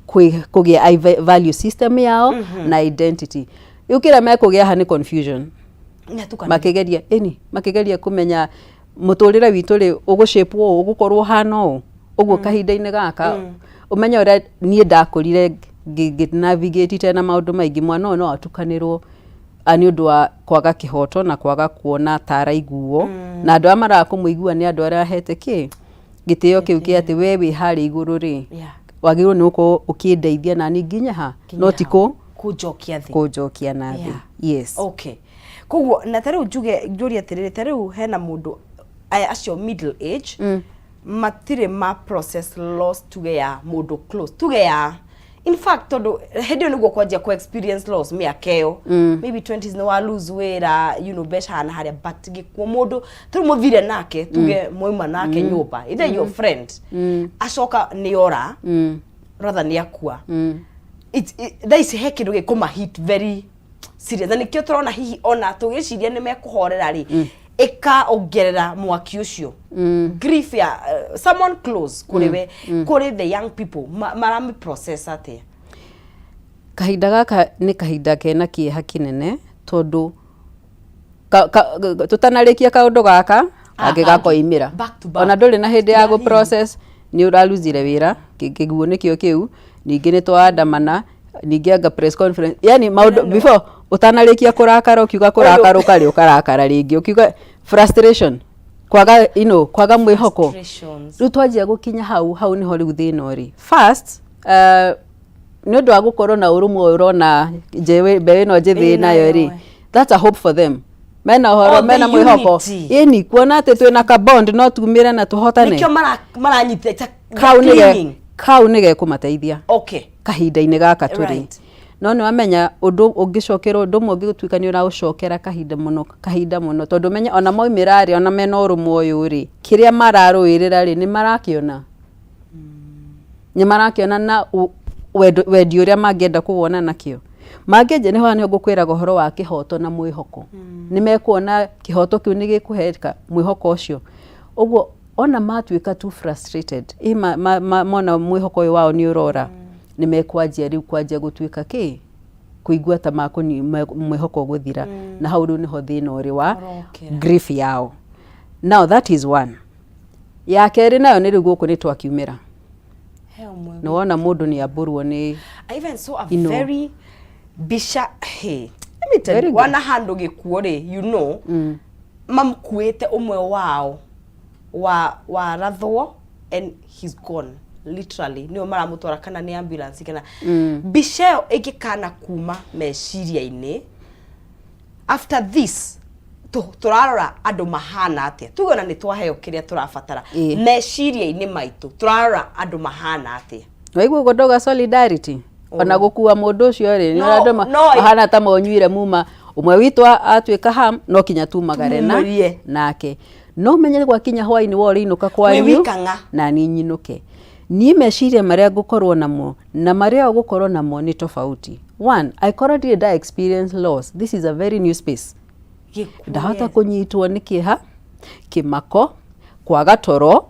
Speaker 2: kũgĩa value system yao na identity. Rĩu kĩrĩa mekũgĩa haha nĩ confusion.
Speaker 1: Nyatukana.
Speaker 2: Makĩgeria, ĩni, makĩgeria kũmenya mũtũrĩre witũ rĩ ũgũcĩpwo ũũ, ũgũkorwo ũhana ũũ ũguo. Kahinda-inĩ gaka, ũmenye ũrĩa niĩ ndakũrire ngĩ navigate na maũndũ maingĩ, mwana ũyũ no atukanĩrwo nĩ ũndũ wa kwaga kĩhoto na kwaga kuona ta araiguo, na andũ arĩa maraga kũmũigua nĩ andũ arĩa ahete kĩ gĩtĩo kĩu kĩa atĩ we wĩ harĩa igũrũ rĩ, wagĩrĩirwo nĩ gũkorwo ũkĩndeithia nani nginye ha, no ti kũ
Speaker 1: Kũnjokia thĩ.
Speaker 2: Kũnjokia na thĩ. Yes.
Speaker 1: Okay, koguo na ta rĩu njuge, njũrie atĩrĩrĩ, ta rĩu hena mũndũ aya acio middle age matirĩ ma process loss, tuge ya mũndũ close, tuge ya, in fact, tondũ hĩndĩ ĩyo nĩguo kwanjia ku experience loss, mĩaka ĩyo maybe 20s, nĩ wa lose wĩra, mbeca hana harĩa, but gĩkuo mũndũ tũrĩ mũthire nake, tuge mwauma nake nyũmba, either your friend acoka nĩ ora, rather nĩ akua. Thaa ici he kĩndũ gĩkũma hit very serious, na nĩkĩo tũrona hihi ona tũgĩciria nĩ mekũhorera rĩ, ĩkaongerera mwaki ũcio, grief ya someone close kũrĩ we. Kũrĩ the young people, marami process atĩa?
Speaker 2: Kahinda gaka nĩ kahinda kena kĩeha kĩnene, tondũ tũtanarĩkia kaũndũ gaka kangĩ
Speaker 1: kangĩ.
Speaker 2: Gakoimĩra.
Speaker 1: Back to back.
Speaker 2: Ona ndũrĩ na hĩndĩ ya
Speaker 1: Hihi.
Speaker 2: gũ process, nĩ ũraruzire wĩra, kĩguũ nĩkĩo kĩu, ningĩ nĩ twaandamana, ningĩ anga press conference, yani maũndũ before ũtanarĩkia kũrakara, ũkiuga kũrakara ũkarĩ ũkarakara rĩngĩ, ũkiuga frustration, kwaga kwaga mwĩhoko.
Speaker 1: Frustrations.
Speaker 2: Rĩu twanjia gũkinya hau, hau nĩho rĩu thĩna ũrĩ. First, nĩ ũndũ wa gũkorwo na ũrũmwe ũyũ ũrona mbeũ ĩno njĩthĩ
Speaker 1: Ĩ
Speaker 2: nayo
Speaker 1: nayo,
Speaker 2: rĩ,
Speaker 1: ĩ.
Speaker 2: that's a hope for them, mena ũhoro,
Speaker 1: Oh, the
Speaker 2: mena mwĩhoko.
Speaker 1: unity.
Speaker 2: Ĩni, kuona atĩ twĩna ka bond no tumĩre na tũhotane.
Speaker 1: Nĩkĩo maranyita
Speaker 2: Kau nĩ
Speaker 1: clinging.
Speaker 2: Kau nĩ gekũmateithia kahinda-inĩ gaka tũrĩ. No nĩ wamenya ũndũ ũngĩcokera, ũndũ ũmwe ũngĩtuĩka nĩ ũraũcokera kahinda mũno, kahinda mũno, tondũ menye ona maumĩra rĩ, ona mena ũrũmwe ũyũ rĩ, kĩrĩa mararũĩrĩra rĩ, nĩ marakĩona, nĩ marakĩona na wendi ũrĩa mangĩenda kũwona nakĩo mangĩenja. Nĩho nĩho ngũkwĩraga ũhoro wa kĩhoto na mwĩhoko. Nĩ mekuona kĩhoto kĩu nĩ gĩkũheka mwĩhoko ũcio. Ũguo ona matuĩka too frustrated, ĩ mona mwĩhoko ũyũ wao nĩ ũrora, nĩ mekwanjia rĩu kwanjia gũtuĩka kĩ kũigua ta mwĩhoko ũgũthira, na hau rĩu nĩho thĩna ũrĩ wa
Speaker 1: Ũrokĩra.
Speaker 2: grief yao. Now that is one. Ya kerĩ nayo nĩ rĩu gũkũ nĩ twakiumĩra.
Speaker 1: He ũmwe.
Speaker 2: Nĩ wona mũndũ nĩ ambũrwo nĩ
Speaker 1: I even saw a very mbica, hey, let me tell
Speaker 2: Very
Speaker 1: you,
Speaker 2: good.
Speaker 1: wana handũ gĩkuo rĩ, mamkuĩte ũmwe wao wa warathwo and he's gone literally, nĩo maramũtwara kana nĩ ambulance kana mbica ĩyo ĩngĩkana kuma meciria-inĩ. After this tũrarora andũ mahana atĩa? Tuge ona nĩ twaheo kĩrĩa tũrabatara, meciria-inĩ maitũ tũrarora andũ mahana atĩa?
Speaker 2: Waigua ũguo ndauga solidarity, ona gũkua mũndũ ũcio rĩ, nĩ
Speaker 1: No,
Speaker 2: andũ
Speaker 1: no,
Speaker 2: mahana ta monyuire muma ũmwe witũ atuĩka ham, no kinya tumagare na
Speaker 1: Tumumĩrie.
Speaker 2: nake. No menye gwakinya hwainĩ wa ũrĩinũka kwanyu
Speaker 1: Wĩ wika ng'a.
Speaker 2: Na niĩ nyinũke, niĩ meciria marĩa ngũkorwo namo na marĩa ũgũkorwo namo nĩ tofauti. One, angĩkorwo ndirĩ nda experience loss, this is a very new space.
Speaker 1: Gĩkuũ,
Speaker 2: Ndahota kũnyitwo nĩ kĩeha, kĩmako, kwaga toro.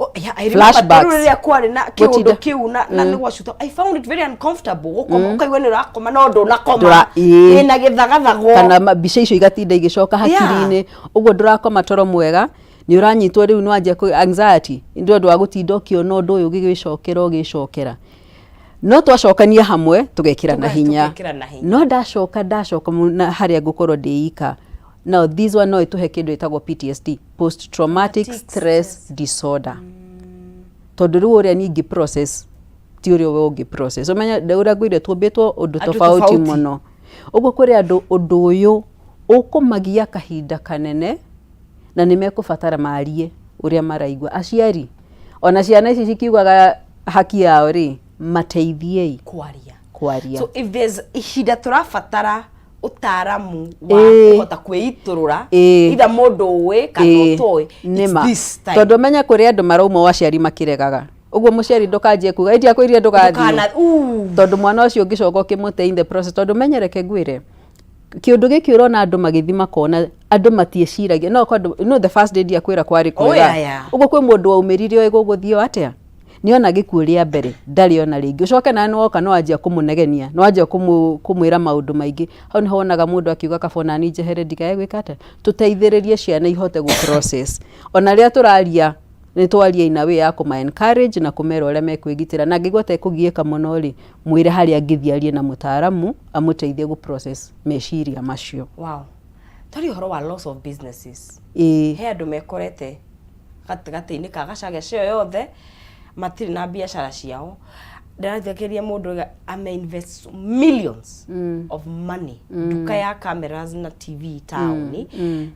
Speaker 1: Oh, yeah, I remember
Speaker 2: Flashbacks.
Speaker 1: rĩu rĩrĩa kwarĩ na kĩũndũ
Speaker 2: Gũtinda.
Speaker 1: kĩu na nĩ gwacuta, I found it very uncomfortable gũkoma ũkaigua nĩ ũrakoma no ndũnakoma.
Speaker 2: Ĩĩ.
Speaker 1: Ĩna gĩthagathago.
Speaker 2: Kana mbica icio igatinda igĩcoka hakiri-inĩ, ũguo ndũrakoma toro mwega, nĩ ũranyitwo rĩu nĩ wanjia anxiety nĩ ũndũ wa gũtinda ũkĩona ũndũ ũyũ ũgĩgĩcokera ũgĩcokera. No twacokania hamwe tũgekĩra na hinya.
Speaker 1: Tũgekĩra na hinya.
Speaker 2: No ndacoka na harĩa ngũkorwo ndĩ ika. Now this one no ĩtũhe kĩndũ ĩtagwo PTSD, post traumatic stress disorder, tondũ rĩu ũrĩa niĩ ingĩ process ti ũrĩa we ũngĩ process. Ũmenye ũrĩa ngwĩrire, tũmbĩtwo ũndũ
Speaker 1: Andũ
Speaker 2: tofauti
Speaker 1: tofauti.
Speaker 2: mũno. Ũguo kũrĩ andũ ũndũ ũyũ ũkũmagia kahinda kanene na nĩ mekũbatara marie ũrĩa maraigua. Aciari ona ciana ici cikiugaga haki yao rĩ, mateithiei
Speaker 1: kwaria.
Speaker 2: Kwaria.
Speaker 1: So if there's ihinda tũrabatara ũtaaramu wa kũhota kwĩitũrũra, either mũndũ ũĩ kana ũtoĩ, it's
Speaker 2: nĩma
Speaker 1: this time.
Speaker 2: Tondũ menya kũrĩ andũ marauma o aciari makĩregaga. Ũguo mũciari ndũkanjie kuga ĩndi akwĩrire ndũgathiĩ, tondũ mwana ũcio ũngĩcoka ũkĩmũte in the process. Tondũ menyereke ngwĩre kĩũndũ gĩkĩ, ũrona andũ magĩthiĩ makona andũ matiĩciragia no kwa andũ no the first day ndiakwĩra kwarĩ
Speaker 1: Oh,
Speaker 2: kwega.
Speaker 1: yeah.
Speaker 2: Ũguo kwĩ mũndũ waumĩrire oĩ gũgũthiĩ atĩa, nĩona gĩkuũ rĩa mbere ndarĩ ona rĩngĩ. Ũcoke nawe nĩwoka nĩwanjia kũmũnegenia, nĩwanjia kũmwĩra maũndũ maingĩ. Hau nĩho wonaga mũndũ akiuga kaba onani njehere ndikae gwĩka atĩa. Tũteithĩrĩrie ciana ihote gũ process. Ona rĩrĩa tũraria, nĩ twaria ina way ya kũma encourage na kũmera ũrĩa mekwĩgitĩra, na angĩigua ta ekũgiĩka mũno rĩ, mwĩre harĩa angĩthiĩ arie na mũtaaramu amũteithie gũ process meciria macio.
Speaker 1: Wow, twarie ũhoro wa loss of businesses. He andũ mekorete gatagatĩ-inĩ ka gacagaca ĩyo yothe, matirĩ na biacara ciao. Ndĩrathikĩrĩria mũndũ oiga ame invest millions of money nduka ya cameras na TV taũni,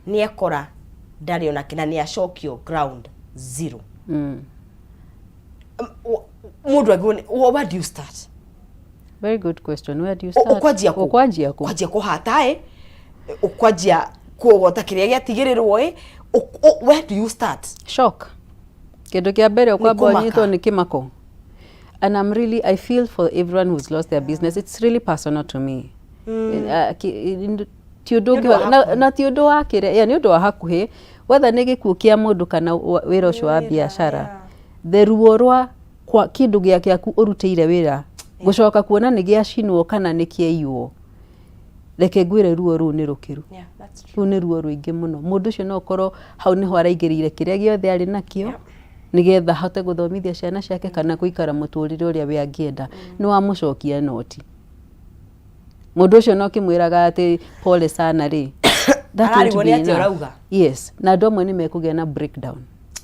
Speaker 1: nĩ ekora ndarĩ ona kĩ na nĩ acokio ground zero. Mũndũ agĩrĩirwo where do you start?
Speaker 2: Very good question. Where do you start?
Speaker 1: Ũkwanjia kũ?
Speaker 2: Ũkwanjia kũ?
Speaker 1: Kwanjia kũhata ĩ, ũkwanjia kũgota kĩrĩa gĩatigĩrĩrwo ĩ, where do you start?
Speaker 2: Shock. Kĩndũ kĩa mbere ũkwamba
Speaker 1: kũmaka.
Speaker 2: ũnyitwo nĩ kĩmako. And I'm really, I feel for everyone who's lost their business. It's really personal to me. Ti ũndũ
Speaker 1: Nĩ ũndũ wa
Speaker 2: ũngĩ na ti ũndũ wa kĩrĩa, yeah, nĩ ũndũ wa hakuhĩ, whether nĩ gĩkuũ kĩa mũndũ kana wĩra ũcio wa
Speaker 1: Wĩra,
Speaker 2: biacara. The ruo rwa kwa kĩndũ gĩa gĩaku ũrutĩire wĩra gũcoka kuona nĩ gĩacinwo kana nĩ kĩaiywo, reke ngwĩre, ruo rũu nĩ rũkĩru.
Speaker 1: Yeah, that's true.
Speaker 2: Rũu nĩ ruo rũingĩ mũno. Mũndũ ũcio no ũkorwo hau nĩho araingĩrĩire kĩrĩa gĩothe arĩ nakĩo nĩgetha ahote gũthomithia ciana ciake kana gũikara mũtũrĩre ũrĩa we angĩenda. Nĩ wamũcokia noti, mũndũ ũcio no kĩmwĩraga atĩ pole sana rĩ, that won't
Speaker 1: Ararigwo
Speaker 2: be
Speaker 1: nĩ atĩa
Speaker 2: enough.
Speaker 1: ũrauga.
Speaker 2: Yes, na andũ amwe nĩ mekũgĩa na breakdown.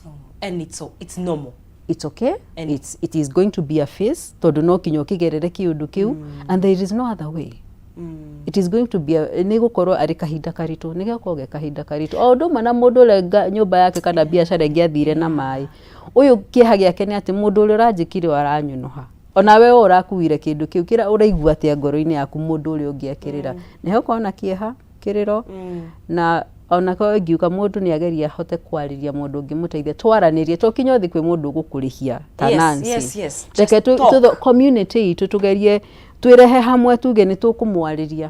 Speaker 1: Oh, and it's normal.
Speaker 2: It's okay. It is going to be a phase, tondũ no kinya ũkĩgerere kĩũndũ kĩu and there is no other way. It is going to be a, nĩ gũkorwo arĩ kahinda karitũ, nĩ gũkorwo ge kahinda karitũ, o ũndũ ũmwe na mũndũ ũrĩa nyũmba yake kana biacara ĩngĩathire na maĩ. Ũyũ kĩeha gĩake nĩ atĩ mũndũ ũrĩa ũranjĩkire ũyũ aranyũnũha. Onawe we ũrakuire kĩndũ kĩu kĩrĩa ũraigua atĩa ngoro-inĩ yaku mũndũ ũrĩa ũngĩ akĩrĩra? Nĩ hegũkorwo na kĩeha, kĩrĩro, na onako ingiuga mũndũ nĩ ageria ahote kwarĩria mũndũ ũngĩmũteithia. Twaranĩrie, to kinya ũthiĩ kwĩ mũndũ ũgũkũrĩhia ta Nancy. Reke
Speaker 1: Just talk.
Speaker 2: Community itũ tũgerie twĩrehe hamwe, tuge nĩ tũkũmwarĩria,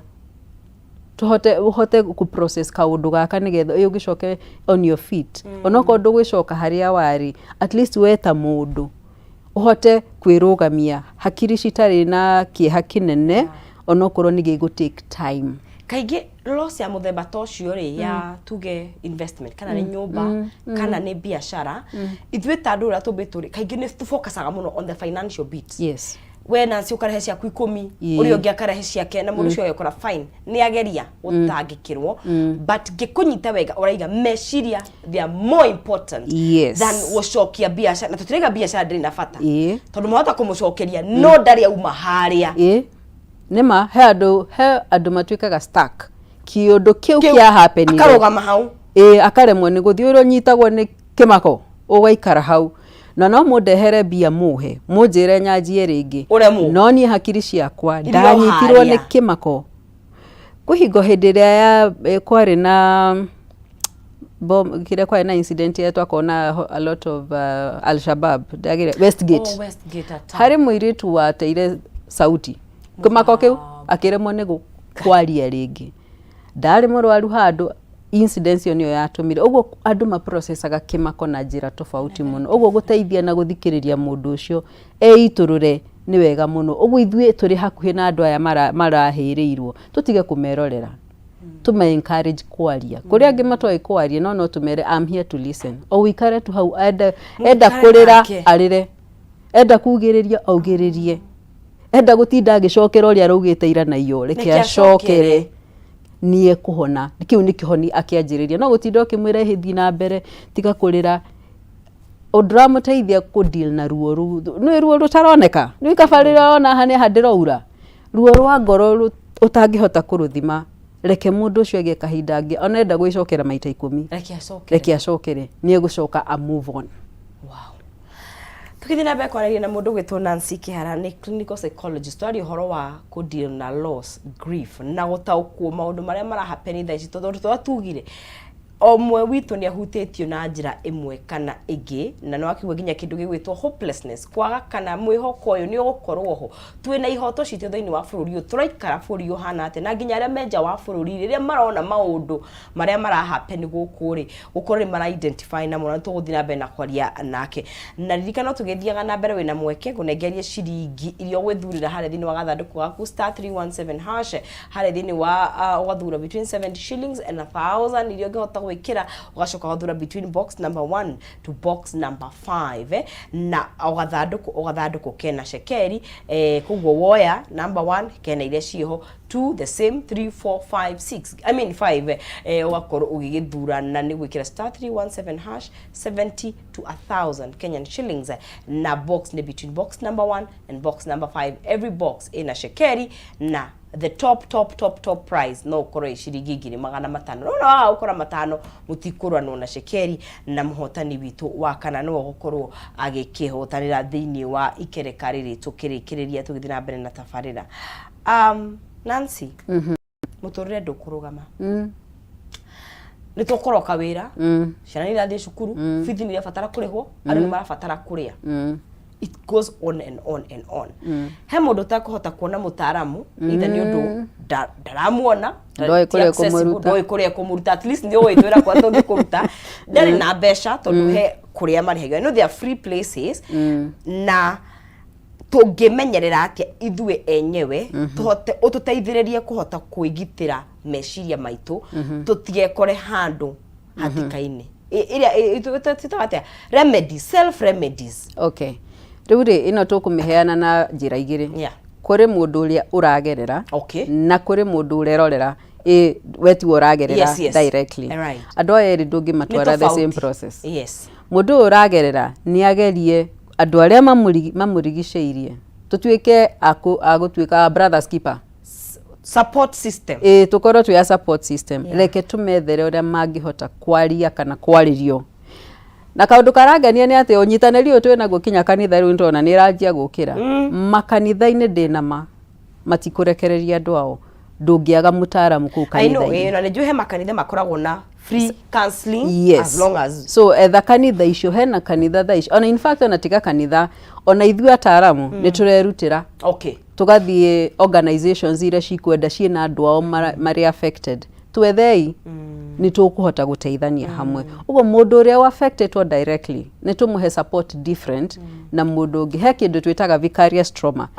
Speaker 2: tũhote ũhote kũ process kaũndũ gaka nĩgetha ĩ ũgĩcoke on your feet. Onokorwo ndũgwĩcoka harĩa warĩ, at least we ta mũndũ ũhote kwĩrũgamia hakiri citarĩ na kĩeha kĩnene, onokorwo nĩ gĩgũ take time.
Speaker 1: Kaingĩ loss ya mũthemba ta ũcio rĩ, ya tuge investment kana nĩ nyũmba kana nĩ biacara, ithuĩ ta andũ ũrĩa tũmbĩtwo rĩ, kaingĩ nĩ tũfocusaga mũno on the financial bit. We Nancy ũkarehe ciaku 10, ũrĩa ũngĩ akarehe ciake, na mũndũ ũcio agekora fine, nĩ ageria gũtangĩkĩrwo. But ngĩkũnyita wega, ũraiga meciria they are more important than gũcokia biacara, na tũtiraiga biacara ndĩrĩ na bata, tondũ mwahota kũmũcokeria no ndarĩ auma harĩa.
Speaker 2: Ĩĩ, nĩma he andũ matuĩkaga stuck kĩũndũ kĩu kĩa happenire.
Speaker 1: Akarũgama hau.
Speaker 2: Ĩĩ, akaremwo nĩ gũthiĩ. Ũrĩa ũnyitagwo nĩ kĩmako ũgaikara hau, na no mũndehere mbia mũhe mũnjĩre nyanjie rĩngĩ,
Speaker 1: Ũremwo.
Speaker 2: no niĩ hakiri ciakwa
Speaker 1: Irio
Speaker 2: ndanyitirwo nĩ
Speaker 1: harĩa.
Speaker 2: kĩmako. Kwĩ hingo hĩndĩ ĩrĩa ya kwarĩ na bomb, kĩrĩa kwarĩ na incident ya twakorwo na a lot of Al-Shabaab ndagĩre Westgate.
Speaker 1: Oh, Westgate attack.
Speaker 2: Harĩ mũirĩtu wateire sauti kĩmako kĩu, akĩremwo nĩ kwaria rĩngĩ, ndarĩ mũrwaru handũ. Incident ĩyo nĩyo yatũmire ũguo. Andũ maprocesaga kĩmako na njĩra tofauti mũno. Ũguo gũteithia na gũthikĩrĩria mũndũ ũcio eitũrũre nĩ wega mũno. Ũguo ithuĩ tũrĩ hakuhĩ na andũ aya marahĩrĩirwo, tũtige kũmerorera, tũma encourage kwaria. Kũrĩ angĩ matoĩ kwaria, no tũmere, "I'm here to listen." O ũikare tu hau, enda
Speaker 1: Mũikare
Speaker 2: kũrĩra
Speaker 1: nake.
Speaker 2: arĩre, enda kugĩrĩria augĩrĩrie, enda gũtinda agĩcokera ũrĩa araugĩte ira na iyo, reke
Speaker 1: Reke acokere.
Speaker 2: acokere. Nĩ ekũhona. Kĩu nĩ kĩhoni akĩanjĩrĩria. No gũtinda ũkĩmwĩra ĩhĩ thiĩ na mbere, tiga kũrĩra, ndũramũteithia kũ deal na ruo rũu. Nĩ ruo rũtaroneka? Nĩ kaba rĩrĩa ũrona haha nĩ haha ndĩroura. Ruo rwa ngoro ũtangĩhota kũrũthima, reke mũndũ ũcio agĩe kahinda angĩ, ona enda gwĩcokera maita ikũmi,
Speaker 1: Reke acokere.
Speaker 2: Reke acokere, nĩ egũcoka a move on.
Speaker 1: Wow. Tũgĩthiĩ na mbere kwaranĩria na mũndũ ũgwĩtwo Nancy Kĩhara, nĩ clinical psychologist. Twaria ũhoro wa kũ deal na loss, grief na gũtaũkwo maũndũ marĩa mara happen thaa ici, tondũ tũrĩa tugire o ũmwe witũ nĩ ahutĩtio na njĩra ĩmwe kana ĩngĩ, na nĩ wakiuga nginya kĩndũ gĩgwĩtwo hopelessness, kwaga kana mwĩhoko ũyũ nĩ ũgũkorwo ho. Twĩna ihoto citũ thĩinĩ wa bũrũri ũyũ, tũraikara bũrũri ũhana atĩa, na nginya arĩa me nja wa bũrũri rĩrĩa marona maũndũ marĩa mara happen gũkũ rĩ, gũkorwo nĩ mara identify namo, na tũgũthiĩ na mbere na kwaria nake. Na ririkana tũgĩthiaga na mbere wĩna mweke ngũnengerie ciringi iria ũgwĩthurĩra harĩa thĩinĩ wa gathandũkũ gaku *317# harĩa thĩinĩ wa ũgathura between 70 shillings and 1000 iria ũngĩhota gwĩkĩra, ũgacoka ũgathura between box number 1 to box number 5 na o gathandũkũ kena cekeri koguo woya number 1 kena iria ciĩho, 2 the same, 3, 4, 5, 6, I mean 5, ũgakorwo ũgĩgĩthura na nĩ gwĩkĩra *317# 70 to 1000 Kenyan shillings, na box nĩ between box number 1 and box number 5. Every box ina shekeri, na the top top top top prize no ũkorwo ĩ ciringi 500,000. No waga gũkora matano mũtikũranwo na cekeri, na mũhotani witũ wa kana nĩwe ũgũkorwo agĩkĩhotanĩra thĩinĩ wa ikereka rĩrĩ tũkĩrĩkĩrĩria tũgĩthiĩ na mbere na tabarĩra. Nancy, mũtũrĩre ndũkũrũgama. Nĩ tũkũroka wĩra, ciana nĩ irathiĩ cukuru, bithi nĩ irabatara kũrĩhwo, andũ nĩ marabatara kũrĩa. It goes on and on and on. He mũndũ ũtakũhota kuona mũtaaramu either nĩ ũndũ ndaramuona,
Speaker 2: Ndoĩ
Speaker 1: ti
Speaker 2: kũrĩa
Speaker 1: accessible,
Speaker 2: ekũmũruta.
Speaker 1: Ndoĩ kũrĩa ekũmũruta. At least nĩ ũĩ twĩra kwa tũngĩkũruta, ndarĩ na mbeca, tondũ he kũrĩa marĩhagio. I know there are free places. Na tũngĩmenyerera atĩa ithuĩ enyewe tũhote ũtũteithĩrĩrie kũhota kwĩgitĩra meciria maitũ, tũtigekore handũ hatĩka-inĩ ĩrĩa twĩtaga atĩa, remedies, self remedies?
Speaker 2: Okay, rĩu rĩ, ĩno tũkũmĩheana na njĩra igĩrĩ. Kũrĩ mũndũ ũrĩa ũragerera na kũrĩ mũndũ ũrerorera, ĩ we tiwe ũragerera directly. Andũ aya erĩ ndũngĩmatwara the same
Speaker 1: Tofauti.
Speaker 2: process. Mũndũ ũyũ ũragerera nĩ agerie andũ arĩa mamũrigicĩirie, tũtuĩke a gũtuĩka brothers keeper.
Speaker 1: Support system.
Speaker 2: Ĩ, tũkorwo twĩ a support system. Reke tũmethere ũrĩa mangĩhota kwaria kana kwarĩrio. Na kaũndũ karangenia nĩ atĩ ũnyitanĩri ũyũ twĩ naguo kinya kanitha rĩu nĩtũrona nĩ ĩranjia gũkĩra. Makanitha-inĩ ndĩna ma matikũrekereria andũ ao, ndũngĩaga mũtaaramu kũu
Speaker 1: I know.
Speaker 2: Kanitha-inĩ.
Speaker 1: Na nĩ njũĩ he makanitha makoragwo na free counseling as long as
Speaker 2: So etha kanitha icio, hena kanitha thaa ici, ona in fact ona tiga kanitha, ona ithuĩ ataaramu nĩ tũrerutĩra, tũgathiĩ organizations iria cikwenda ciĩna andũ ao marĩ affected, twethei nĩ tũkũhota gũteithania hamwe. Ũguo mũndũ ũrĩa affected directly nĩ tũmũhe support different na mũndũ ũngĩ. He kĩndũ twĩtaga vicarious trauma.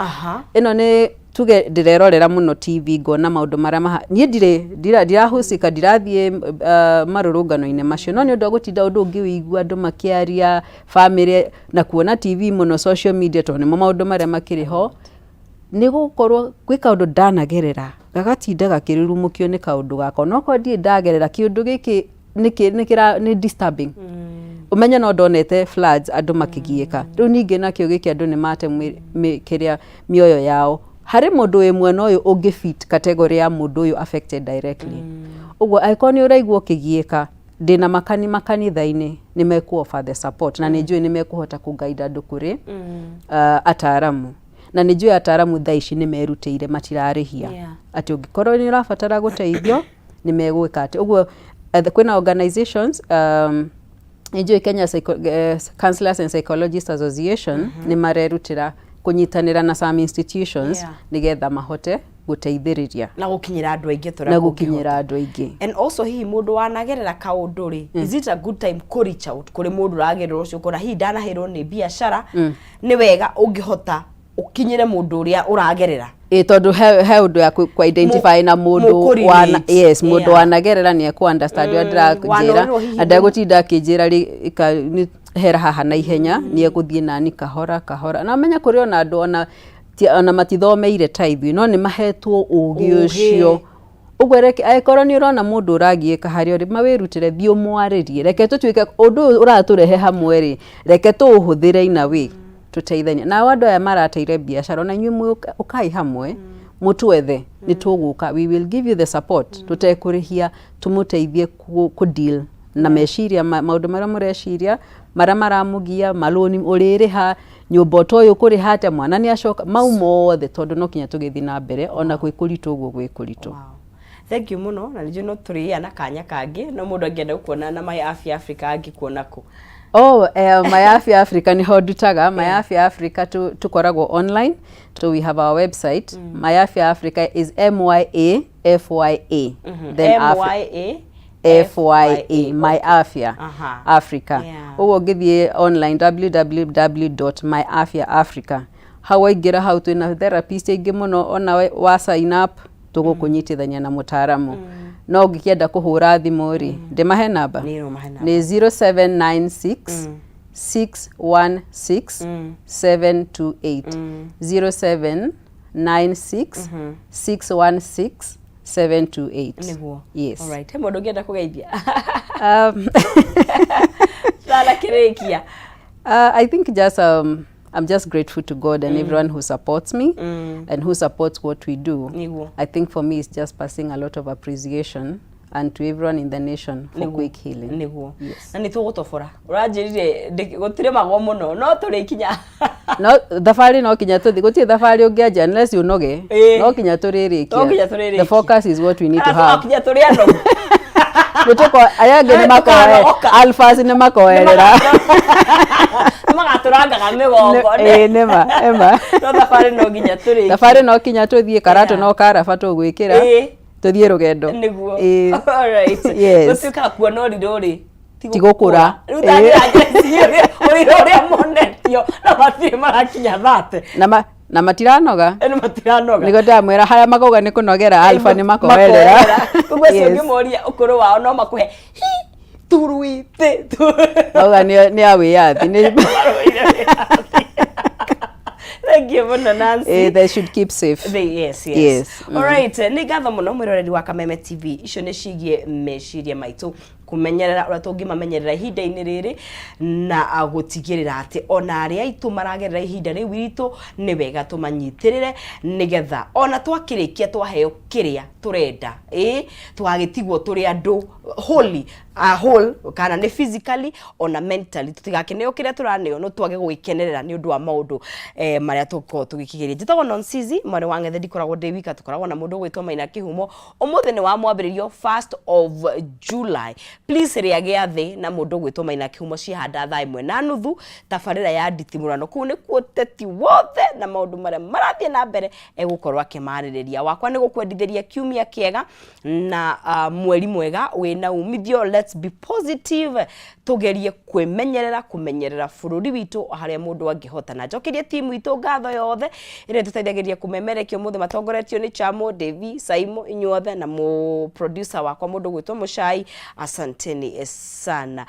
Speaker 2: Ĩno nĩ tuge ndĩrerorera mũno TV, ngona maũndũ marĩa maha, niĩ ndirĩ ndirahusika, ndirathiĩ marũrũngano-inĩ macio, no nĩ ũndũ wa gũtinda ũndũ ũngĩ wĩigua andũ makĩaria, family, na kuona TV mũno, social media, tondũ nĩmo maũndũ marĩa makĩrĩ ho, nĩ gũkorwo gwĩ kaũndũ ndanagerera gagatinda gakĩrurumũkio nĩ kaũndũ gaka, onokorwo ndirĩ ndagerera kĩũndũ gĩkĩ nĩ disturbing. Ũmenye no ndonete floods, andũ makĩgiĩka, rĩu ningĩ nakĩo gĩkĩ andũ nĩ mate kĩrĩa mĩoyo yao. Harĩ mũndũ wĩ mwena ũyũ ũngĩ fit category ya mũndũ ũyũ affected directly. Ũguo angĩkorwo nĩ ũraigua ũkĩgiĩka, ndĩna makani makanitha-inĩ nĩ mekũ offer the support, na nĩ njũĩ nĩ mekũhota kũ guide andũ kũrĩ ataaramu, na nĩ njũĩ ataaramu thaa ici nĩ merutĩire, matirarĩhia, atĩ ũngĩkorwo nĩ ũrabatara gũteithio nĩ megwĩka atĩ ũguo. Kwĩna organizations, nĩ njũĩ Kenya Counselors and Psychologists Association nĩ marerutĩra kũnyitanĩra na some institutions nĩgetha mahote gũteithĩrĩria
Speaker 1: na gũkinyĩra andũ aingĩ ta ũrĩa
Speaker 2: na
Speaker 1: kũngĩhota.
Speaker 2: Gũkinyĩra andũ aingĩ.
Speaker 1: And also hihi mũndũ wanagerera kaũndũ rĩ, is it a good time kũ reach out kũrĩ mũndũ ũragerera ũcio, ũkona hihi ndanahĩrwo nĩ biacara, nĩ wega ũngĩhota ũkinyĩre mũndũ ũrĩa ũragerera?
Speaker 2: Ĩ, tondũ he ũndũ ya kũ identify na mũndũ
Speaker 1: Mũkũ
Speaker 2: wana
Speaker 1: relate.
Speaker 2: Yes, mũndũ wanagerera nĩ ekũ understand ũrĩa ndĩranjĩra,
Speaker 1: Wanorirwo hihi
Speaker 2: na ndegũtinda akĩnjĩra hera haha na ihenya, nĩ egũthiĩ nani kahora kahora. Na ũmenye kũrĩ ona andũ ona ona matithomeire ta ithuĩ, no nĩ mahetwo ũgĩ
Speaker 1: Ũgĩ.
Speaker 2: Ũcio. Ũguo reke angĩkorwo nĩ ũrona mũndũ ũragiĩka harĩa ũrĩ, mawĩrutĩre, thiĩ ũmwarĩrie. Reke tũtuĩke ũndũ ũyũ ũratũrehe hamwe rĩ, reke tũũhũthĩre in a way tũteithanie. Nao andũ aya marateire biacara ona inyuĩ ũkai hamwe mũtwethe, nĩ tũgũka. We will give you the support tũtekũrĩhia, tũmũteithie kũ deal na meciria, maũndũ marĩa mũreciria, marĩa maramũgia, marũni ũrĩrĩha, nyũmba ũtoĩ ũkũrĩha atĩa, mwana nĩ acoka, mau mothe tondũ no kinya tũgĩthiĩ na mbere ona gwĩ kũritũ ũguo gwĩ kũritũ.
Speaker 1: Wow. Thank you mũno na nĩnjũĩ no tũrĩgĩa na kanya kangĩ no mũndũ angĩenda gũkuona na My Afya Africa angĩkuona kũ?
Speaker 2: Oh, My Afya Africa nĩho ndutaga. My Afya Africa tũkoragwo online, so we have our website. My Afya Africa is M Y A F Y A.
Speaker 1: Then M Y A
Speaker 2: F Y A, My Afya Africa. Ũguo ũngĩthiĩ online www.myafyaafrica, hau waingĩra hau twĩna therapist aingĩ mũno, ona wa sign up tũgũkũnyitithania na mũtaaramu. No ũngĩkĩenda kũhũra thimũ rĩ, ndĩmahe namba?
Speaker 1: Nĩ ũmahe namba.
Speaker 2: Nĩ 0796 616 728, 0796 616 728.
Speaker 1: Nĩguo.
Speaker 2: Yes.
Speaker 1: Alright. He mũndũ ũngĩenda kũgeithia tanakĩrĩkia?
Speaker 2: I think just I'm just grateful to God and everyone who supports me and who supports what we do.
Speaker 1: Nĩguo.
Speaker 2: I think for me it's just passing a lot of appreciation and to everyone in the nation for quick healing.
Speaker 1: Nĩguo.
Speaker 2: Yes.
Speaker 1: Na nĩ tũgũtobora, ũranjĩrire gũtirĩmagwo mũno no tũrĩkinya.
Speaker 2: No thabarĩ no kinya tũthi, gũtirĩ thabarĩ ũngĩanjia unless ũnoge. No kinya tũrĩrĩkia.
Speaker 1: No kinya tũrĩrĩkia.
Speaker 2: The focus is what we need to
Speaker 1: Kana
Speaker 2: have.
Speaker 1: tũgakinya tũrĩ anogu.
Speaker 2: Nĩtũko arĩa angĩ nĩ makoe
Speaker 1: Tũkanogoka.
Speaker 2: Alphas nĩ makoerera.
Speaker 1: Nĩ magatũrangaga mĩgongo.
Speaker 2: Ĩĩ, nĩma nĩma.
Speaker 1: No thabarĩ no nginya tũrĩkie.
Speaker 2: Thabarĩ no kinya tũthiĩ, karatũ no karaba tũgwĩkĩra tũthiĩ rũgendo.
Speaker 1: Nĩguo.
Speaker 2: Ĩĩ.
Speaker 1: Alright.
Speaker 2: Yes.
Speaker 1: Gũtuĩkaga kuona ũrirũ rĩ
Speaker 2: ti gũkũra.
Speaker 1: Rĩu tanjĩra njeci ũrirũ ũrĩa monetio na matirĩ marakinya 30.
Speaker 2: Na matiranoga.
Speaker 1: Nĩ matiranoga.
Speaker 2: Nĩguo ndamwĩra harĩa makauga nĩ kũnogera, alpha nĩ makoerera.
Speaker 1: Koguo acio
Speaker 2: Yes.
Speaker 1: ũngĩmoria ũkũrũ wao no makũhe hi turuite.
Speaker 2: Mauga nĩ a wĩyathi.
Speaker 1: Thank you mũno, Nancy.
Speaker 2: They should keep safe.
Speaker 1: Yes.
Speaker 2: Yes.
Speaker 1: Alright, nĩ ngatho mũno mwĩroreri wa Kameme TV. Icio nĩ cigiĩ meciria maitũ, kũmenyerera ũrĩa tũngĩmamenyerera ihinda-inĩ rĩrĩ na gũtigĩrĩra atĩ ona arĩa aitũ maragerera ihinda rĩu iritũ nĩ wega tũmanyitĩrĩre nĩgetha ona twakĩrĩkia twaheo kĩrĩa tũrenda, ĩ tũgagĩtigwo tũrĩ andũ wholly, whole, kana nĩ physically ona mentally. Tũtigakĩneo kĩrĩa tũraneo no twage gũgĩkenerera nĩ ũndũ wa maũndũ marĩa tũkorwo tũgĩkĩgeria. Njĩtagwo Nonsizi mwarĩ wa Ng'ethe, ndikoragwo ndĩ wika, tũkoragwo na mũndũ ũgwĩtwo Maina Kĩhumo. Ũmũthĩ nĩ wa mwambĩrĩrio 1st of July. Please rĩa gĩathĩ na mũndũ ũgwĩtwo Maina Kĩhumo ciahanda thaa 1:30, tabarĩra ya nditimũrano. Kũu nĩkuo ũteti wothe na maũndũ marĩa marathiĩ na mbere egũkorwo akĩmarĩrĩria. Wakwa nĩ gũkwendithĩria kiumia kĩega na mweri mwega wĩna umithio. Let's be positive, tũgerie kwĩmenyerera, kũmenyerera bũrũri witũ harĩa mũndũ angĩhota. Na njokerie timu itũ ngatho yothe ĩrĩa tũteithagĩrĩria kũmemerekia ũmũthĩ, matongoretio nĩ Chamo, Devi, Saimo, inyuothe na mũ producer wakwa mũndũ gwĩtwo Mũcai, asanteni sana.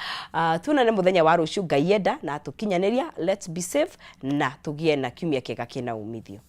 Speaker 1: Tuonane mũthenya wa rũciũ Ngai enda na tũkinyanĩria. Let's be safe na tũgĩe na kiumia kĩega kĩna umithio.